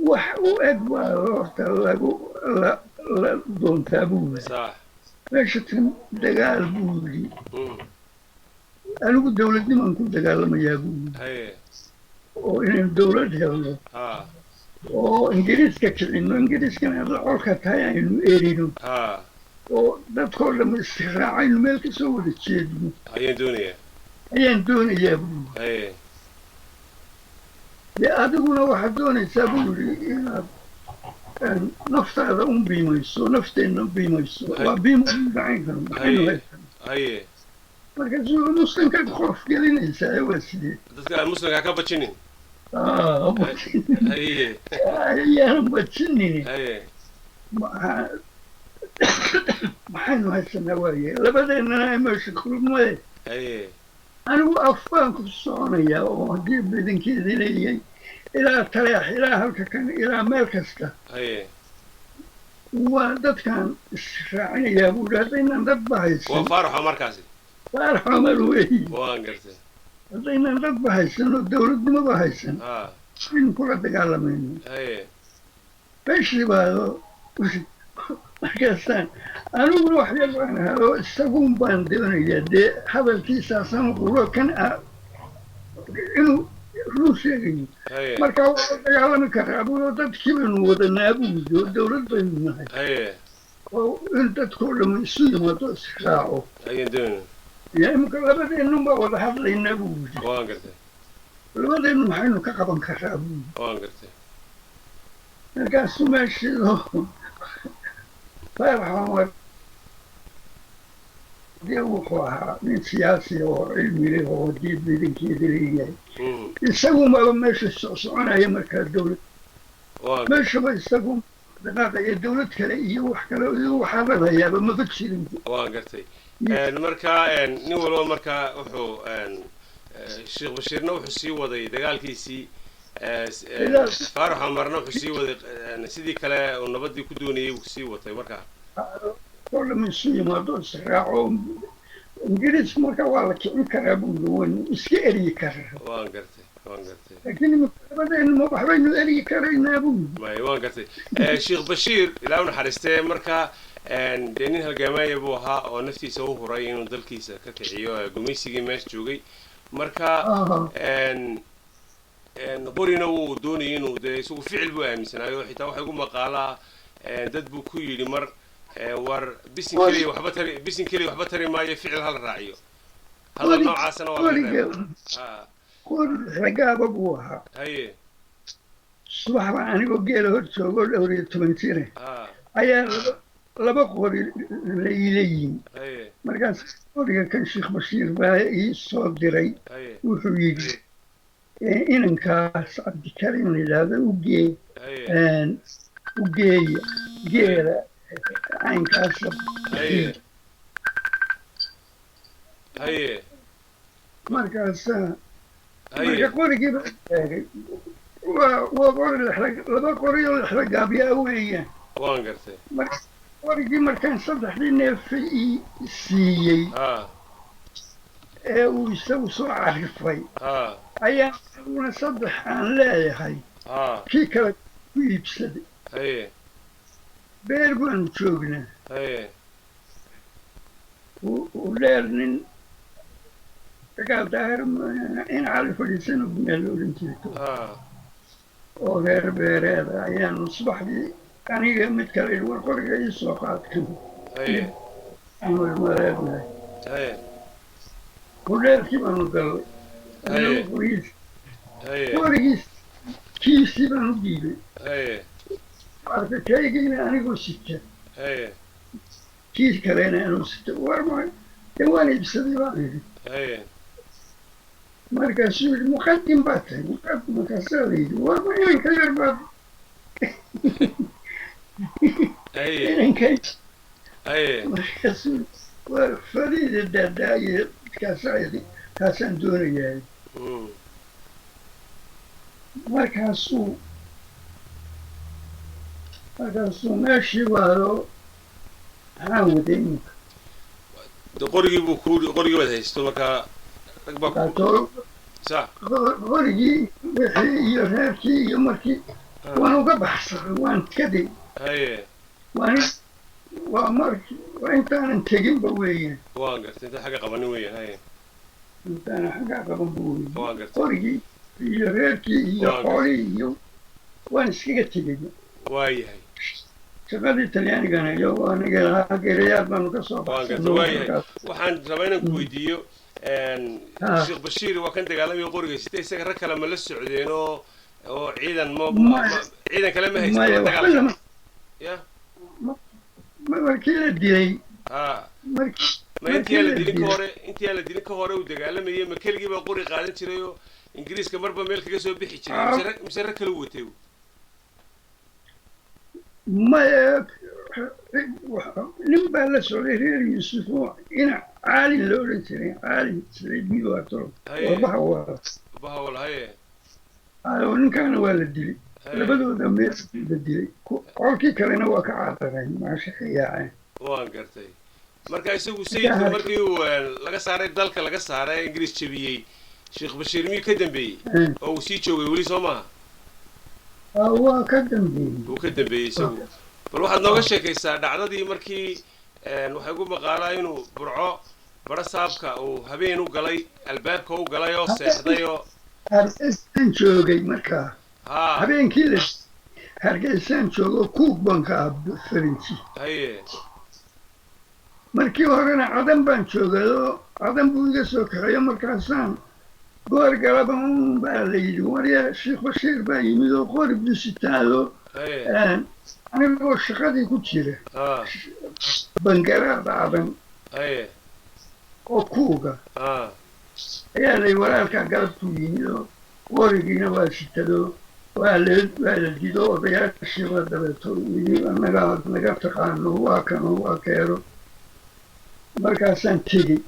Speaker 2: wax u eg baa horta lagu la la doontaa, buu yidhi. Meesha tan dagaal, buu yidhi, anigu dowladnimaan ku dagaalamayaa, buu yidhi, oo inaynu dowlad helno oo Ingiriiska kicinno, Ingiriiskana la colka tahay aynu erino oo dadkoo dham israacaynu meel ka soo wada jeedno
Speaker 1: ayaan doonayaa.
Speaker 2: Ayaan doonayaa, buu yidhi. Dee adiguna waxaad doonaysaa, buu yidhi, inaad naftaada un biimayso, nafteenna biimayso. Waa biimo dhacayn karo maxaynu haysan? Markaasuu, "Muslimka qof gelinaysaa waa sidee?"
Speaker 1: Dadka aan muslimka ka bajinin.
Speaker 2: Ayaanan bajinin. Maxaynu haysanaa waaye labadeennana meesha kulmaye? Anigu af baan ku soconayaa oo haddii badankeeda leeyahay ilaa Taleex, ilaa halka kan, ilaa meel kasta waa dadkan israacinayaa, buu yidhi, haddaynaan dad ba
Speaker 1: Waa
Speaker 2: haysan.
Speaker 1: Faaraxo markaasi.
Speaker 2: Faarax Cumar weeyi.
Speaker 1: Waan gartay.
Speaker 2: Haddaynaan dad ba haysan oo dowladnimoba haysan, aynu kula dagaalamayno. Meeshii baa markaasaan aniguna wax yar baan ahaa oo isaguun baan doonayaa dee hadalkiisaasaan quro kan ah inuu run sheegayo. Markaa waa la dagaalami karaa, buu, oo dadkii baynu wadanaa, buu yidhi, oo dowlad baynu nahay oo in dadkoo dhan isu yimaado, israaco
Speaker 1: ayaan doonaya.
Speaker 2: Ya imika labadeennun baa wada hadlaynaa, buu yidhi.
Speaker 1: Waan gartay.
Speaker 2: Labadeennu maxaynu ka qaban karaa, buu yidhi.
Speaker 1: Waan gartay.
Speaker 2: Markaasuu meeshiido Faarax Cumar dee wuxuu ahaa nin siyaasi oo cilmi leh oo dee badankeeda leeyahay. Isagumaba meesha socsoconaya markaa dowlad meeshaba isagu dhaqaaqaya, dowlad kale iyo wax kale iyo waxaa la hayaaba maba jirin.
Speaker 1: Waan gartay. Marka nin walba marka wuxuu Sheekh Bashiirna wuxuu sii waday dagaalkiisii, Faarax Cumarna wuxuu sii waday sidii kale uu nabadii ku doonayay buu sii watay marka.
Speaker 2: Oo dham isu yimaado, israaco, Ingiriisku marka waa la kicin karaa, buu yidhi, waynu iska eryi karaa.
Speaker 1: Waan gartay, waan gartay.
Speaker 2: Laakiin imika labadeenu ma waxbaynu eryi karaynaa, buu yidhi.
Speaker 1: May, waan gartay. Sheekh Bashiir, ilaa u naxariistee, marka dee nin halgaamaaya buu ahaa oo naftiisa u huray inuu dalkiisa ka kiciyo gumaysigii meesha joogay. Marka qorina wuu doonayay inuu dee isagu ficil buu aaminsanaayo. Xitaa waxa igu maqaalaa dad buu ku yidhi mar, "War, bisin keliya waxba tari, bisin keliya waxba tari maayo, ficil hala raaciyo." Hadal noocaasna waa laga reebay.
Speaker 2: Qori ragaaba buu ahaa. Subax baa anigoo geela hor joogoo 14 jire ayaa laba qori la iila yimi. Markaas qoriga kan Sheekh Bashiir baa ii soo diray. Wuxuu yidhi Inankaas Cabdikariim la yidhaahdo u geey, u geeya geela caynkaasa.
Speaker 1: Haye haye.
Speaker 2: Markaasaa marka qorigii baa sheegay, waa qori lexla, laba qori oo lexla gaabyaa weeyaan.
Speaker 1: Waan gartay.
Speaker 2: Marka qorigii markaan saddexdii neef ii siiyey ee uu isagu soo carifay, ayaa isaguna saddex aan leeyahay kii kale ku iibsaday. Beer baanu joognaa. Uu dheer nin dagaal Daahir in Cali fadhiisano meel la odhan jirto oo reer beereeda ayaanu subaxdii aniga mid kale yidhi, war qoriga ii soo qaadkan, aanu ilmareebnahay. Hudheelkii baanu gallay. Qorigiis, qorigiis kiisii baan u dhiibay. Arkay kaygiina anigoo sita, kii kalena anuu sita. War ma dee waan iibsaday baan idhi. Markaasuu yidhi, muqadim baa tahay, muqadim. Markaasaa la yidhi, war ma inanka yar baad, inanka. Markaasuu war fariida daadaaye kaasaa idhi, kaasaan doonayaa. Markaasuu meeshii waado, maxaan waday iminka?
Speaker 1: De qorigii buu ku qorigii baad haysto, markaa rag baa ku
Speaker 2: Kaatoo
Speaker 1: sax.
Speaker 2: Qorigii wixii iyo reerkii iyo markii waan uga baxsaday, waan kaday. Waan waa markii waa intaanan teginba weeyaan.
Speaker 1: Waan gartay, inta xagga qabanin weeyaan, haye.
Speaker 2: Intaanan xaggaa qabanba weeyaan.
Speaker 1: Waan gartay.
Speaker 2: Qorigii iyo reerkii iyo
Speaker 1: Waan gartay.
Speaker 2: xoolihii iyo waan iskaga tegay.
Speaker 1: Waayahay.
Speaker 2: Shaqadii Talyaanigana iyo aniga lahaa geerayaal baanu ka soo
Speaker 1: Waan gartay.
Speaker 2: baxsanay.
Speaker 1: Waayahay.
Speaker 2: Markaas
Speaker 1: waxaan rabaa inaan ku weydiiyo
Speaker 2: Ah.
Speaker 1: Sheekh Bashiir waa kan dagaalamaya qoriga sita, isaga rag kale ma la socdeen oo ciidan ma
Speaker 2: Maya.
Speaker 1: Ciidan kale ma haysta
Speaker 2: Maya, waxba
Speaker 1: dagaalka
Speaker 2: lama
Speaker 1: ya
Speaker 2: markii la dilay markii
Speaker 1: Ma intii aan la
Speaker 2: markii la
Speaker 1: dilin ka
Speaker 2: dilay
Speaker 1: hore, intii aan la dilin ka hore uu dagaalamayay, ma keligii baa qori qaadan jiray oo Ingiriiska marba meel kaga soo bixi jiray, mise rag kale u watay?
Speaker 2: Maya, nin baa la socday reer Yuusuf oo ina Caalin la odhan jiray, Caalin Saciid Miwaatolo. Warbaha waa
Speaker 1: Bahawal, haye.
Speaker 2: Oo ninkaana waa la dilay. Labadooda meel la dilay. Qolkii kalena waa ka carareen, maasha ka yaaceen.
Speaker 1: Waan gartay. Marka isagu sayidku markii uu laga saaray dalka, laga saaray, Ingiriis jebiyey, Sheekh Bashiir miyuu ka dambeeyey oo uu sii joogay weli, soo maaha?
Speaker 2: Waa ka dambeeyey.
Speaker 1: Wuu ka dambeeyey isagu. Bal waxaad nooga sheekaysaa dhacdadii markii waxay ugu maqaalaa inuu Burco bara saabka uu habeen u galay, albaabka u galay oo seexday oo
Speaker 2: Hargeysaan joogay markaa. Habeenkii la Hargeysaan joogo, kuug baan ka ah Farinji. Markii horena Cadan baan joogay oo Cadan buu iga soo kaxeeyo. Markaasaan goor galaba un baa la yidhi, warya Sheekh Bashiir baa yimid oo qori buu sitaado. Anigoo shaqadii ku jira bangaraada Cadan oo kuuga ayaa lay walaalkaa galabtuu yimid oo qorigiina waa sitado, waa la dido. Odayaashiiba dabeeto yidhi, annagaa naga taqaano, waa kano, waa keero. Markaasaan tegey.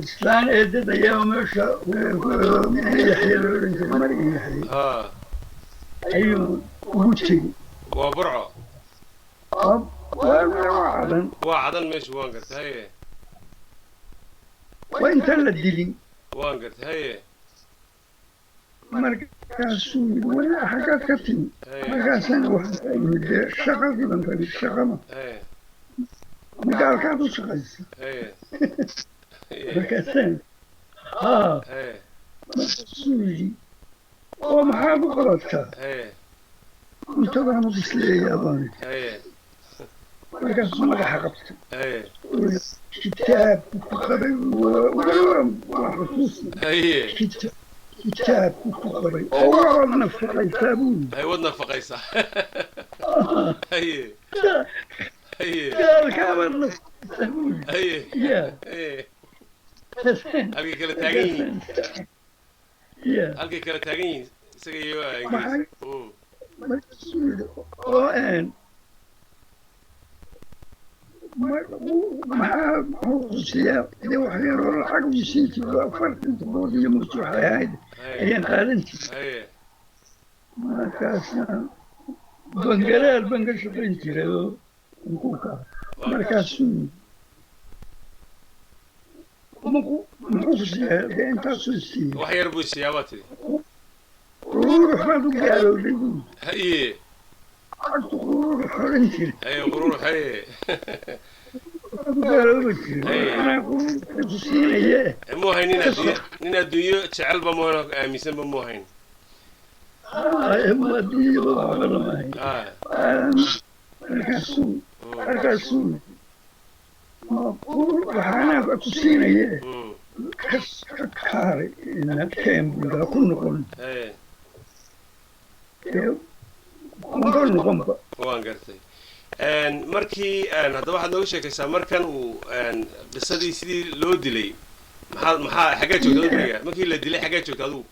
Speaker 2: Islaan eedadayaa meesha Yaxya la odhan jiray, Maryam Yaxye, ayuu ugu tegey.
Speaker 1: Waa Burco?
Speaker 2: Waa Cadan.
Speaker 1: Waa Cadan meeshu, waan gartay, haye.
Speaker 2: Waa intaan la dilin.
Speaker 1: Waan gartay, haye.
Speaker 2: Markaasuu yidhi, walaa xaggaad ka timi? Markaasana waxaan ka imid dee shaqadii baan ka imid, shaqada. Magaalkaad u shaqaysa? Markaasaan haa. Markaasuu yidhi, oo maxaad u qabataa? Cuntadaan u bisleeyaa baan idhi. Markaasuu madaxa qabtay. Kitaabku ku qabay, waa xusuusna. Kitaabku ku qabay oo waad nafaqaysaa buu yidhi.
Speaker 1: Hay, wad nafaqaysaa, haye haye.
Speaker 2: Gaalkaabaad nafaqaysaa buu yidhi. Ya.
Speaker 1: Halkay kala taagan yihiin.
Speaker 2: Ya.
Speaker 1: Halkay kala taagan yihiin isaga iyo
Speaker 2: Maxay?
Speaker 1: Ingiriis.
Speaker 2: Markaasuu yidhi oo maxaa muxuu siiyaa dee wax yaroo lacag uu siin jiro, 40 bood iyo mus waxay ahayd ayaan qaadan jiray. Markaasaan bangalaal baan ka shaqayn jiray oo kuka markaasuu yidhi muxuu ku siiyaa dee intaasuu siiyey.
Speaker 1: Wax yar buu siiyaa baa tidhi.
Speaker 2: Quruurux baad u gaalowday buu. Lacagtu quruurux odhan jiray.
Speaker 1: Haye, quruur, haye.
Speaker 2: Baad u gaaloobi jiray, anaa quruurux ku siinaye.
Speaker 1: Muu hayn nin adduunyo, nin adduunyo jecelba muu hayn, aaminsanba muu hayn.
Speaker 2: Adduunyaba waxba lama hayn. Markaasuu waxaanaa ku siinaye ka kaaray ina keen buudaa ku noqon. Dee kuma noqonba.
Speaker 1: Waan gartay. Markii haddaba waxaad nooga sheekaysaa markan uu qisadii sidii loo dilay. Maxaa xaggee joogta adigu beriga markii la dilay? Xaggee joogta adigu?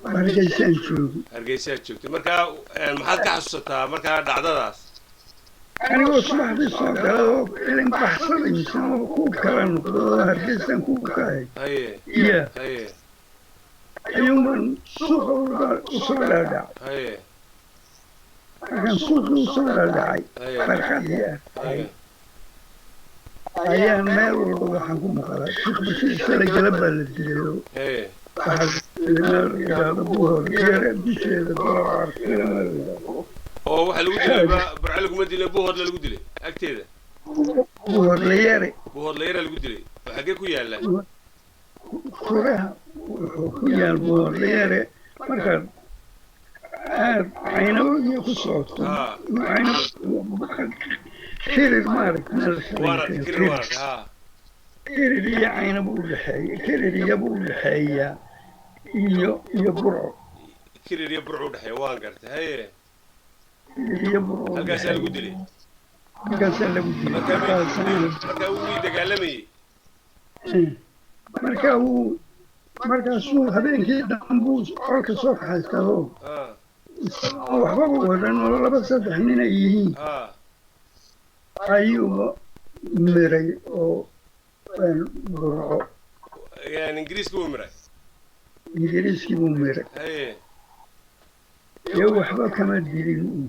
Speaker 2: Hargeysaan joogi.
Speaker 1: Hargeysaad joogtay. Markaa maxaad ka xasuusataa markaa dhacdadaas?
Speaker 2: Anigoo subaxdii soo gala oo ilin baxsaday mise oo ku kala noqdo oo Hargeysaan ku kahay. Iya. Ayuunbaan suuqa usoo dhaadhacay. Markaan suuqii usoo dhaadhacay, barxadii ah, ayaan meel walba waxaan ku maqlaa Sheekh Bashiir shalay galab baa la dilay oo waxaa meel la yidhaahdo Buhor yare dusheeda doolar meel la yidhaahdo.
Speaker 1: Oo waxaa lagu dilay Burco laguma dilay, Buuhoodla lagu dilay agteeda.
Speaker 2: Buhor la yare.
Speaker 1: Buuhoodla yara lagu dilay oo xaggee ku yaala?
Speaker 2: Kuraha wuxuu ku yaal Buhor la yare markaad aad Caynabo ku socoto. Caynabo Kirir maaragta.
Speaker 1: Waana Kirir, waana ha.
Speaker 2: Kirir iyo Caynabo u dhexeeya, Kirir iyabu u dhexeeya iyo Burco.
Speaker 1: Kirir iyo Burco u dhexeeya, waan gartay, haye.
Speaker 2: Kirir iyo Burco u
Speaker 1: Halkaasaa lagu
Speaker 2: dhexeeya.
Speaker 1: dilay.
Speaker 2: Halkaasaa lagu dilay.
Speaker 1: Markaa
Speaker 2: markaasaana
Speaker 1: markaa wuu dagaalamayey.
Speaker 2: Marka uu markaasuu habeenkii dhan buu colka soo kaxaystado, isagoo waxbaba wadan oo laba saddex nin ay yihiin, ayuuba miray oo Burco.
Speaker 1: Yani Ingiriiska wuu miray.
Speaker 2: Ingiriiskii buu miray. Dee waxba kama dilin uu.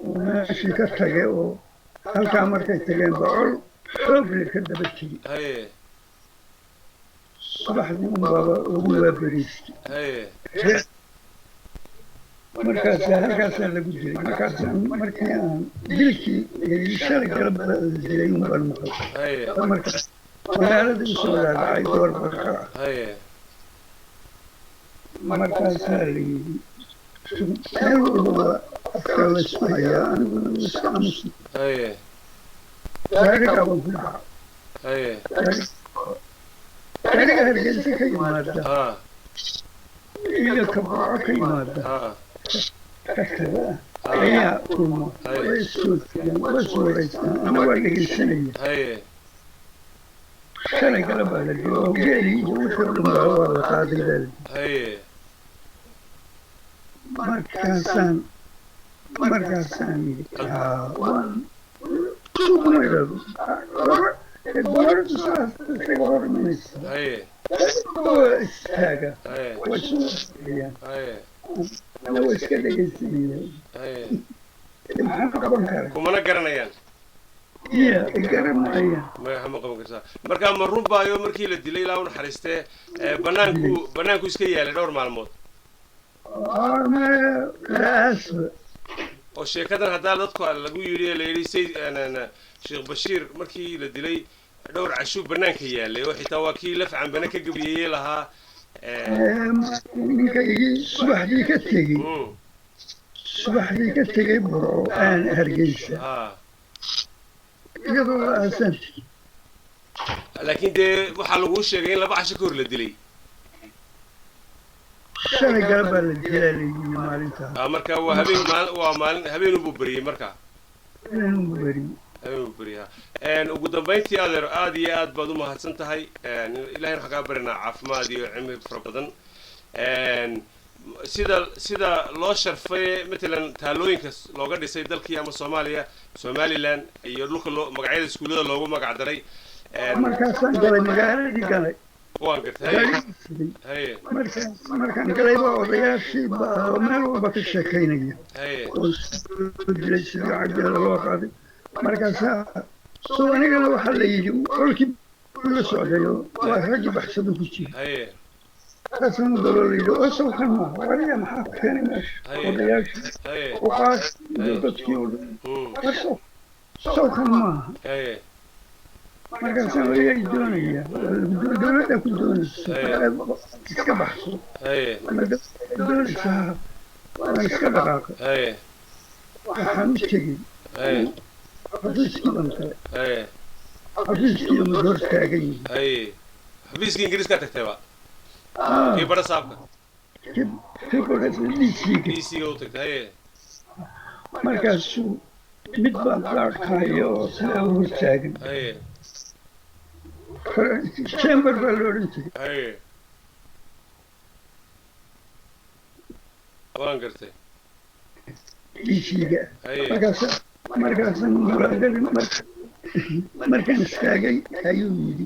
Speaker 2: Uu meeshii ka tagay oo halkaa markay tageen ba col xoog leh ka daba tegi. Subaxdii unbaaba lagu waaberiistay. Markaasaa halkaasaa lagu dilay. Markaasaa markii aan dilkii shalay galab la dilay unbaan maqlay. Markaas magaaladii usoo dhaadhacay goor barqa ah. Markaasaa la yidhi meel walba waa afka laysku hayaa, aniguna iska aamusna. Gaarigaa baan ku dhacay. Gaariga Hargeysa ka yimaada iyo ka Burco ka yimaada ka taga ayaa kulma, way isjoogteen, way iswareystaan, ana waa dhegeysanaya. Shalay galab baa la dilay oo geelii iyo wixii oo dhan baa waa la qaaday baa la yidhi. Markaasaan yidhi haa, waan suuqna idhaahdo dowladdu saas isaga hor imanaysa, waa istaaga, waa isu wareegayaan, ana waa iska dhegeysanaya. Maxaan qaban karay?
Speaker 1: Kumana garanayaan.
Speaker 2: Iya, garanayaan.
Speaker 1: Magaxa ma qaban kartaa. Marka ma run baayo markii la dilay, ilaa u naxariistee, banaanku iska yaalay dhowr maalmood?
Speaker 2: Laasba.
Speaker 1: Oo sheekadan haddaa dadku lagu yidhi ee la yidhi say Sheekh Bashiir markii la dilay dhowr cashuu banaanka yaalay, oo xitaa waa kii laf cambane ka gabiyeeyey lahaa.
Speaker 2: Ninkaygii subaxdii ka tegey, subaxdii ka tegey Burco aan Hargeysa, iyadoo la aasan.
Speaker 1: Laakiin dee waxaa laguu sheegay in 2 casho ka hor la dilay.
Speaker 2: Shalay galab baa la dilaa la yidhi maalintaa.
Speaker 1: Marka waa habeen waa maalin habeenunbuu beriyey marka.
Speaker 2: Inuu beriyey.
Speaker 1: Habeen beriyaa. Ugu dambayntii, adeer, aad iyo aad baad u mahadsan tahay. Ilahayna waxaan kaa barinaa caafimaad iyo cimri fara badan. Sida loo sharfay, matalan taalooyinka looga dhisay dalkii ama Soomaaliya, Somaliland iyo dhulka loo magacyada iskuullada loogu magac daray.
Speaker 2: Markaasaan galay magaaladii, galay.
Speaker 1: Waan gartay, haye.
Speaker 2: Gaadhigii.
Speaker 1: Haye.
Speaker 2: Markaan galay baa odayaashii baa meel walba ka sheekaynaya oo soo dilay, sidii cagdeeda loo qaaday. Markaasaa soo anigana waxaa la yidhi qolkii la socday oo waa raggii baxsadu ku jira. Markaasaan daloo la yidhi oo sawkan maaha, wariya, maxaa ku keenay meesha? Odayaashii, uqaashii iyo dadkii oo dhan, war sawkan maaha. Markaasaan wayay doonaya, dowladda ku doonaysa iska baxso. Doonaysaa, waan iska dhaqaaqay. Waxaan u tegey xafiiskii baan galay. Xafiiskii mid hor taagan yihin.
Speaker 1: Haye, xafiiskii Ingiriiskaa tagtayba? Kii bara saabka?
Speaker 2: DC-ga.
Speaker 1: DC-ga u tagtay, haye.
Speaker 2: Markaasuu mid baa gaadhkaayo oo sidaa u hor taagan. Chamber baa la odhan jiray.
Speaker 1: Haye, waan gartay.
Speaker 2: DC-ga. Markaasaan muraadadii markaan istaagay ayuu yidhi,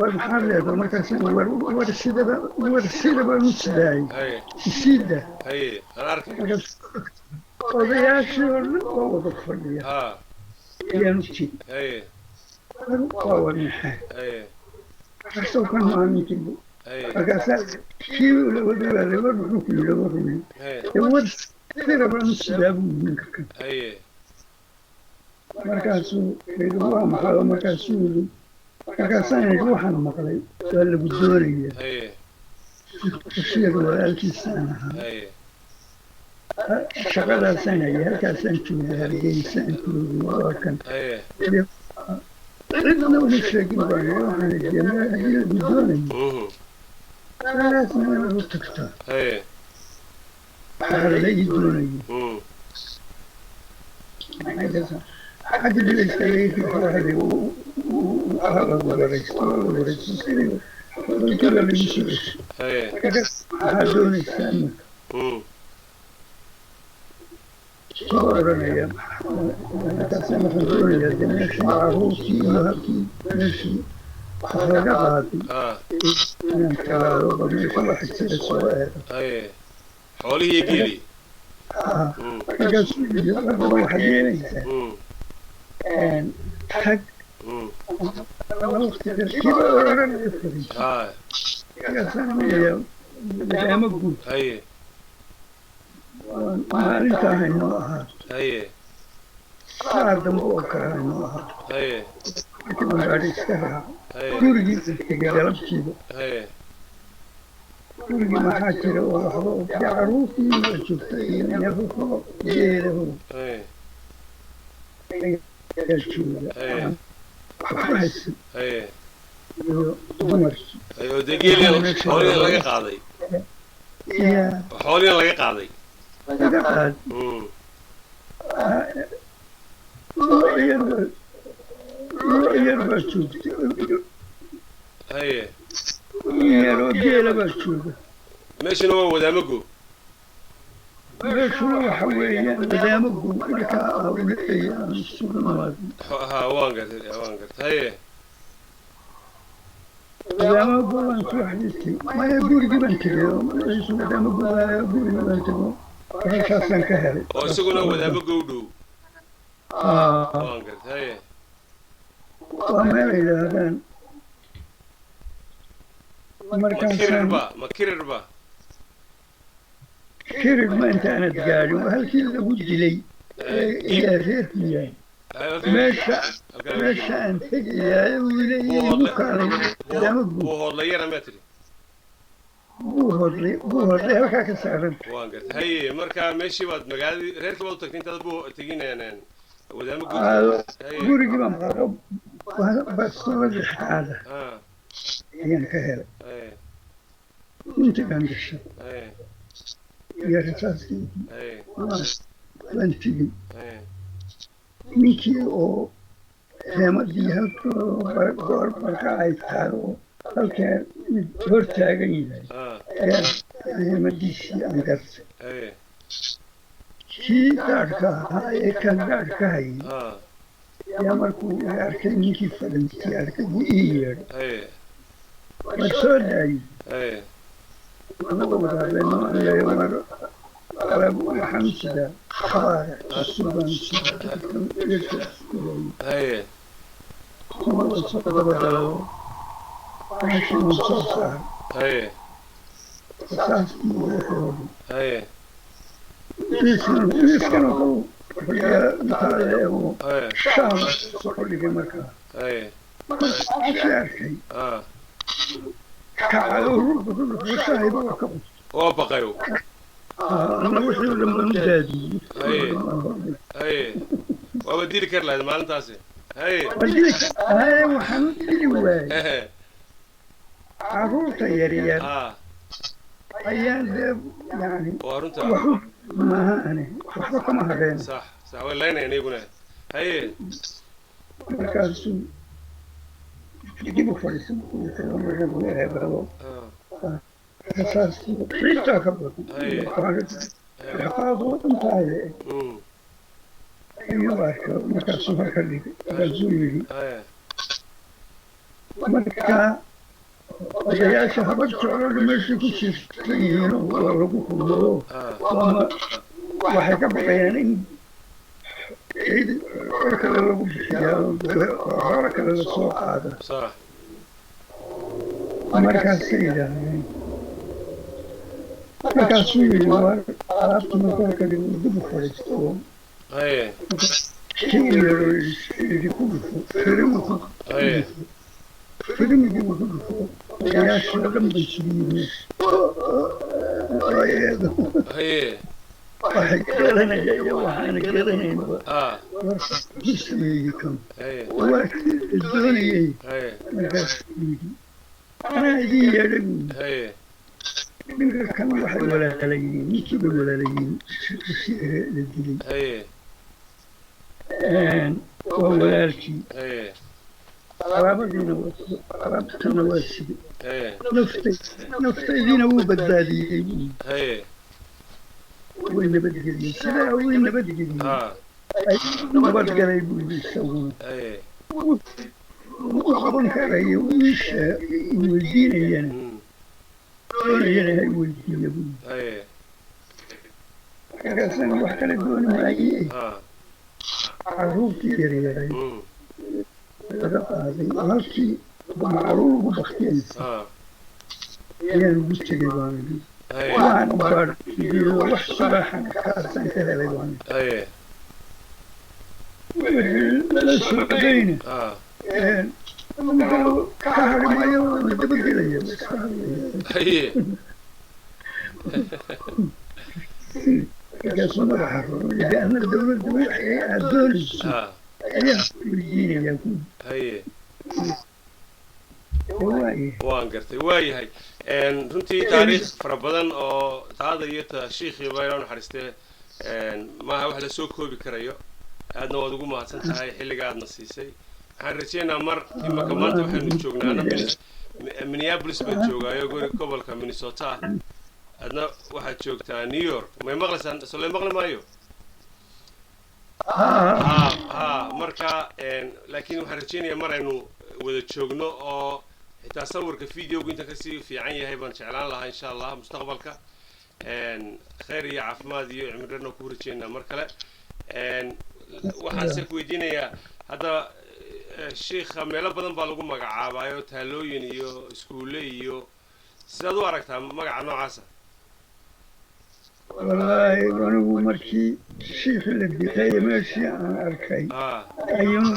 Speaker 2: "War maxaad leedahay?" Markaasaan war sidaba, war sidabaan u sidaayay. Isiida.
Speaker 1: Haye, aan arkay.
Speaker 2: Markaas odayaashii oo dhan oo wada fadhiya ayaan u tegey. Waa war maxay? Sawkan maa ninkii? Markaasaa kii la waday baa la war muxuu ku yidhi? War yidhi, "Dee war sida baan u sidaa," buu yidhi ninka kan. Markaasuu yidhi, "Waa maxay?" Markaasuu yidhi, markaasaan yidhi, "Waxaan maqlay waa lagu doonayaa." Bashiir walaalkiisaan ahaa. Shaqadaasaan hayay, halkaasaan joogay, Hargeysaan joogay, waa kan. Cidna uma sheegin baan yidhi. Waxaan idhi, meel haddii lagu doonayo meelaasna inaad u tagtaa. Waxaa la ii doonayo xagga dilayska waa lagu wareysto, waa lagu wareysto, sidii xuduntii lagu soo ceshay. Maxaa doonaysaa iminka? Soo odhanaya, markaasaan waxaan doonayaa de meeshii caruurtii iyo halkii meeshii wax laga qaaday inaan kalaado, ba meesha waxa jira soo eego.
Speaker 1: Haye, xoolihii iyo geelii.
Speaker 2: Markaasuu yidhi, "Hadaba waxaad yeelaysaa, tag waqtiga kiiba odhanaya fadhiiso." Markaasaan onayaa madaamo guud. Maalintaa haynoo ahaa saa dambe oo kale haynoo ahaa. Markii baan gaadhi iska raaco, gurigii baan tegey galabtiiba. Gurigii maxaa jira oo waxba oo dee caruurtii waa joogta iyo neefafo geedaho ayaa jooga. Waxba haysan iyo dumarkii.
Speaker 1: Haye, oo dee geeliina xoolihiina laga qaaday.
Speaker 2: Iya.
Speaker 1: Xoolihiina laga qaaday.
Speaker 2: Laga qaad. Lo yar baa, lo yar baa joogta. Yaroo geela baa jooga.
Speaker 1: Meeshuna waa Wadaamago.
Speaker 2: Meeshuna waxa weeyaan Wadaamagu markaa uu leeyahay aan isugu nimaadno.
Speaker 1: Ha, waan gartay, waan gartay, haye.
Speaker 2: Wadaamagu baan subaxdii tegey, maya, gurigii baan tegey oo meeshu Wadaamagu waayo, gurigii baan tego, halkaasaan ka helay.
Speaker 1: Oo isaguna Wadaamago u dhow.
Speaker 2: Aa.
Speaker 1: Waan gartay, haye.
Speaker 2: Waa meel ay yidhaahdaan
Speaker 1: Ma
Speaker 2: markaasaan
Speaker 1: kirirba, ma kirirba?
Speaker 2: Kirir ma intaanad gaadhin, waa halkii lagu dilay ee ayaa reerku yahay meesha, meesha aan tegayaa uu leeyahay igu kaalay Wadaamagu.
Speaker 1: Buu hoodlayana maa tiri?
Speaker 2: Buu hodlay, buu hodlay halkaa ka saaran.
Speaker 1: Waan gartay, haye. Marka meeshii baad magaaladii reerkii baad u tagtay intaad buu tegin Wadaamago. Haye.
Speaker 2: Gurigii baan qaado, bastoolada xaada ayaan ka helay. Intii baan gashay iyo rasaaskii. Waan tegey. Ninkii oo Heemadii halkoo goor marka ay taalo halkaa mid hor taagan yahay ayaa heemadiisii aan gartay. Kii gaadhka ahaa ee kan gaadh ka hayay yaa markuu i arkay, ninkii fadhiistii arkay, buu ii yeedhay. Waa soo daayey. Anaga wadaadayno, aniga war alaab waxaan u sidaa khabaara cusub baan sidaa. Soo dabagalo meeshii uu soo saaray. Saas buu wuxuu miiskan wuxuu fadhiyaa shaam soo dhigay markaa. Markii arkay kacay shaahiba waa ka qustay.
Speaker 1: Waa baqayo.
Speaker 2: Ana wixii oo dhan baan u daadiyey.
Speaker 1: Haye, waaba dili kari lahayd maalintaasi. Haye.
Speaker 2: Haye, waxaan u dili waayey carruurta yaryar ayaan dee yani
Speaker 1: Waa runta.
Speaker 2: Waxu maaha ani waxba kama hadheen.
Speaker 1: Sax sax, way laynayaan iyaguna. Haye.
Speaker 2: Markaasuu dib u fadhiistay eegado rasaastii xitaa ka badan qaado intaale ayuu arkay. Markaasuu marka dhigay, markaasuu yidhi markaa odayaasha Habar Jeclooda meeshay ku jiirsan yihiin oo waa lagu kulmado, waama waxay ka baqayaan in ciid xor kale lagu bixiyaa, hore kale lasoo qaada. Markaasay yidhaahdeen, markaasuu yidhi war alaabta markaa ka dhigo, dib u fadhiisto oo kii yeero yidhi ku dhufo firimku ku firimigii ku dhufo. Odayaashii oo dhan bay isugu yimid. Waxay garanaya iyo waxaana garanaynba wuxuu sameeyey kan waa kii la doonayey. Markaasuu yidhi anaa idin yeedhay buu. Ninka kan waxay walaalayihiin, ninkii bay walaalayihiin la dilay. Waa walaalkii. Alaabadiina alaabtana waa siday. Naftaydiina wuu badbaadiyey buu. Way nabadgeliyey, sidaa way nabadgeliyey, nabadgalay buu yidhi isaguna. U qaban karayo wiisha weydiinayana doonayana ha weydiiya buu. Markaasana wax kale dooni maaye, carruurtii yaryaray laga qaaday halkii macruur ugu baktiyaysa ayaan ugu tegay baan idhi. Waan baadhiyo, wax subaaxan kaasaan ka helay baan. Wixii lala socdayna ka hadhi maayo, waana dabagelaya, iska hadlaya. Markaasuu madaxa roro yidhi ana dawladda wixii aad doonayso ayaan weydiinayaa ku. Waayahay.
Speaker 1: Waan gartay, waayahay. Runtii taariikh fara badan oo taada iyo ta shiikhiiba inoo naxariistee maaha wax lasoo koobi karayo. Aadna waad ugu mahadsan tahay xilliga aadna siisay. Waxaan rajeynaa mar imaka maanta waxaynu joognaa, ana Minneapolis baan joogaayo, guri gobolka Minnesota ah, adna waxaad joogtaa New York. May maqlaysaan? Soo lay maqli maayo? Ha ha, marka laakiin waxaan rajeynayaa mar aynu wada joogno oo xitaa sawirka videogu inta kasii fiican yahay baan jeclaan lahaa insha Allah mustaqbalka. Khayr iyo caafimaad iyo cimri ku rajeynaa mar kale. Waxaan se ku weydiinayaa hadda, shiikha meelo badan baa lagu magacaabaayo, taalooyin iyo iskuulle iyo sidaad u aragtaa magaca noocaasa?
Speaker 2: Wallaahi anigu markii shiikhi la dilay meeshii aan arkay ayuun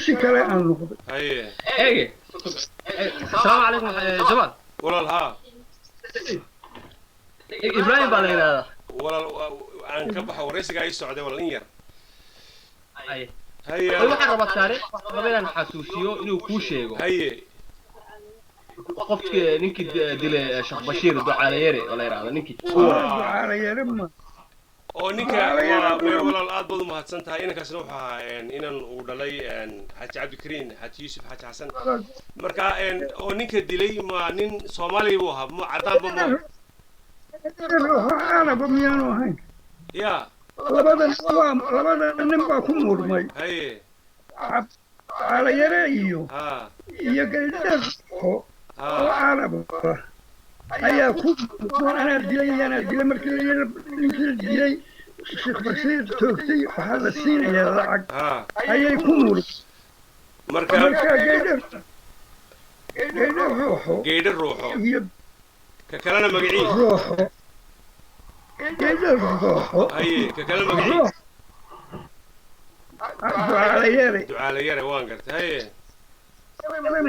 Speaker 2: si kale aan noqday.
Speaker 3: Eege, asalaamu calaykum Jamaal.
Speaker 1: Walaal, haa.
Speaker 3: Ibrahim baa la yidhahdaa.
Speaker 1: Walaal, aan ka baxo waraysigaa ii socday, walaal, in yar.
Speaker 3: Haye.
Speaker 1: Haye.
Speaker 3: Waxaan rabaa taariikh, waxaan rabaa inaan xasuusiyo inuu kuu sheego qofkii ninkii dilay Sheekh Bashiir Ducaalayere oo la yidhahdo ninkii.
Speaker 2: Ducaalayere ma
Speaker 1: Oo ninka waa may, walaal, aad baad u mahadsan tahay. Inankaasna wuxuu ahaa inan uu dhalay Xaaji Cabdikariin Xaaji Yuusuf Xaaji Xasan. Marka oo ninka dilay ma nin Soomaaliya buu ahaa, ma caddaanba ma?
Speaker 2: Ruuxo Caraba miyaanu ahayn?
Speaker 1: Ya.
Speaker 2: Labadan waa labada nin baa ku murmay. Calayare iyo iyo Gaydhe oo Carab ayaa ku anaa dilay, anaa dilay. Markii la yidhi ninkii dilay Sheekh Bashiir toogtay waxaa la siinayaa lacag, ayay ku murmay.
Speaker 1: Marka
Speaker 2: markaa Gaydhe Ruuxo.
Speaker 1: Geydho Ruuxo.
Speaker 2: Iyo
Speaker 1: ka kalena magaciis?
Speaker 2: Ruuxo, Gaydhe Ruuxo.
Speaker 1: Haye, ka kale magaciis?
Speaker 2: Ducaalayare.
Speaker 1: Ducaalayare, waan gartay. Haye.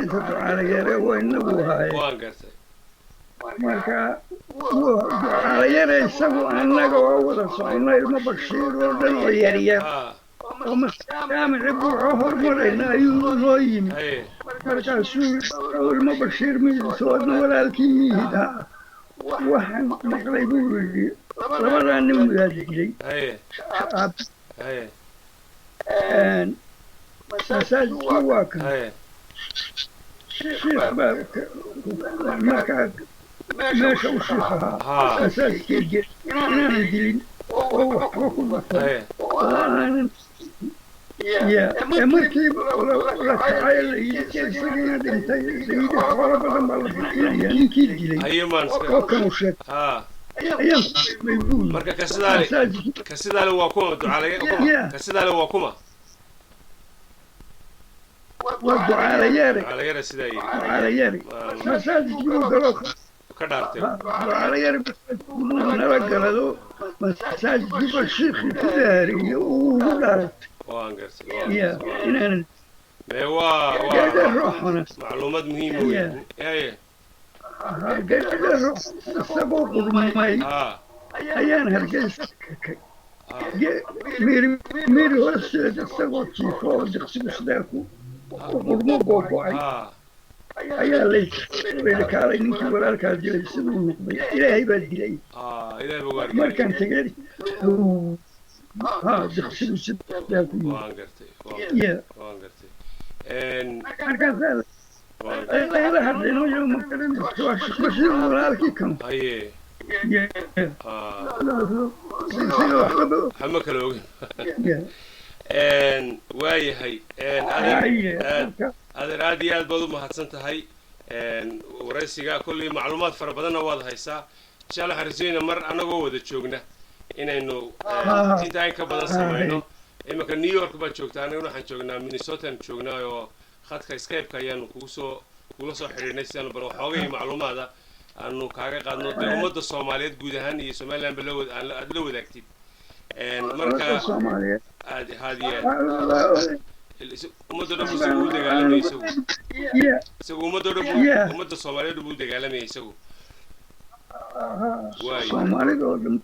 Speaker 2: Inta Ducaalayare waa inagu haaye.
Speaker 1: Waan gartay.
Speaker 2: Marka Ducaalayare isagu annaga oo wada socono, ilmo Bashiir oo dhan oo yaryar oo majaamici Buuxo hormarayna ayuu noo yimi. Markaasuu ilmo Bashiir midisoodna walaalkii miyihid ha, waxaan maqlay buu yidhi labadaa nin waa dilay. Masaajidkii waa kan shiikh baa markaa meesha u shiikh ahaa masaajidkii, inaanan dilin oo waxba ku dhufan oo aanan ya ee markii la kacay la yidhi isagiina dhintay, la yidhi xoolo badan baa la bixinaya ninkii dilay oo kanu sheeg ayaan ku dhimay buu yidhi.
Speaker 1: Marka ka sidaale
Speaker 2: masaajidkii
Speaker 1: ka sidaale waa kuma? Ducaalaya kuma? Ka sidaale waa kuma?
Speaker 2: Waa Ducaalayeere.
Speaker 1: Ducaalayare sidaa yidhi.
Speaker 2: Ducaalayeere masaajidkii buu galo.
Speaker 1: Ka dhaartay.
Speaker 2: Ducaalayeere masaajidkii nala galado, masaajidkii baa shiikhii ku dhaariyo, uu ugu dhaartay.
Speaker 1: Waan gartay.
Speaker 2: Ya, inaanan
Speaker 1: mee waa
Speaker 2: Gaydhe
Speaker 1: waa
Speaker 2: Ruuxuna
Speaker 1: macluumaad muhiim wey. Haye.
Speaker 2: Gaydhe Ruux isagoo qurmay ayaan Hargeysa kakay miiri miiri hoosteeda, isagoo jiifo oo diqsigu sidaa ku qurmo googo'ay ayaa layidhi kaalay, ninkii walaalkaa dilay siduu noqday, Ilaahay baa dilay.
Speaker 1: Ilaahay baa waargay.
Speaker 2: Markaan tegay ha diqsigu sidaa ku yimi.
Speaker 1: Waan gartay.
Speaker 2: Ya.
Speaker 1: Waan gartay.
Speaker 2: Markaasaa la hadlayno yo, ma garanayso, waa Sheekh Bashiir walaalkii kan. Ya. Isaga waxbaba
Speaker 1: waxba kala ogin.
Speaker 2: Ya.
Speaker 1: Waayahay.
Speaker 2: Haye.
Speaker 1: Adeer, aad iyo aad baad u mahadsan tahay waraysiga. Kolley macluumaad fara badanna waad haysaa. Insha Allah waxaan rajaynaa mar annagoo wada joogna inaynu intaa in ka badan samayno. Iminka New York baad joogtaa, annaguna waxaan joognaa Minnesotan joognaa, oo khadka Skype-ka ayaanu kugu soo kugula soo xidhiidhnay si aanu bal waxoogay macluumaada aanu kaaga qaadno, dee ummadda Soomaaliyeed guud ahaan iyo Somaliland ba la aad la wadaagtid. Marka
Speaker 2: Soomaaliyeed.
Speaker 1: Aad aad iyo aad ummadda dhan buu isagu u dagaalamaya isagu. Isagu ummadda dhan buu ummadda Soomaaliyeed dhan buu u dagaalamaya isagu. Waay.
Speaker 2: Soomaalida oo dhan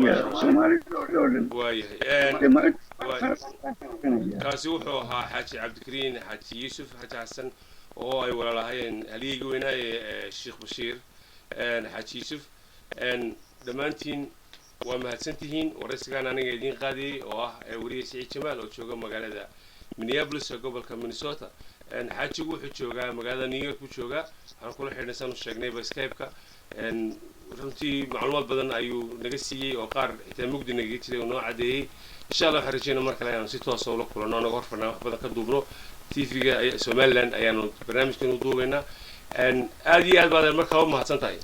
Speaker 2: ya, Soomaalida oo dhan.
Speaker 1: Waayahay. Kaasi wuxuu ahaa Xaaji Cabdikariin Xaaji Yuusuf Xaaji Xasan oo ay walaalahaayeen halyeygii weynaa ee Sheekh Bashiir Xaaji Yuusuf. Dhammaantiin waa mahadsantihiin. Waraysigaan aniga idiin qaadiyey oo ah weriye Siciid Jamaal oo jooga magaalada Minneapolis ee gobolka Minnesota. Xaajigu wuxuu joogaa magaalada New York buu joogaa. Waxaan kula xidhnay saanu sheegnayba Skype-ka. Runtii macluumaad badan ayuu naga siiyey oo qaar xitaa mugdi nagaga jiray oo noo caddeeyey. Insha Allah waxaan rajeynaa mar kale inaanu si toosa ula kulanno, anaga hor fadhnaa, wax badan ka duubno. TV-ga Somaliland ayaanu barnaamijkan u duubaynaa. Aad iyo aad baad markaa u mahadsan tahay.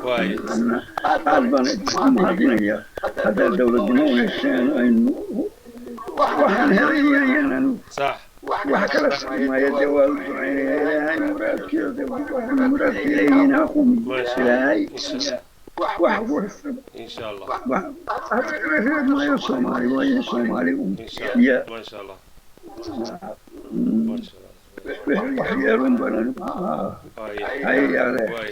Speaker 1: Waay.
Speaker 2: Aad baan idinku mahadinayaa haddaad dowladnimo u hesheen aynu waxaan helayayaan anigu. Wax kala maayo, dee waa u ducaynaya, Ilaahay muraadkeeda, waxaan muraadka leeyihiin ha qumiyo Ilaahay wax
Speaker 1: Insha Allah.
Speaker 2: Wax kala reeb maayo, Soomaali waayo, Soomaali un
Speaker 1: Insha Allah.
Speaker 2: Ya.
Speaker 1: Maasha Allah.
Speaker 2: Wixii waxyeelun baan anigu
Speaker 1: Waay.
Speaker 2: hayaale.
Speaker 1: Waay.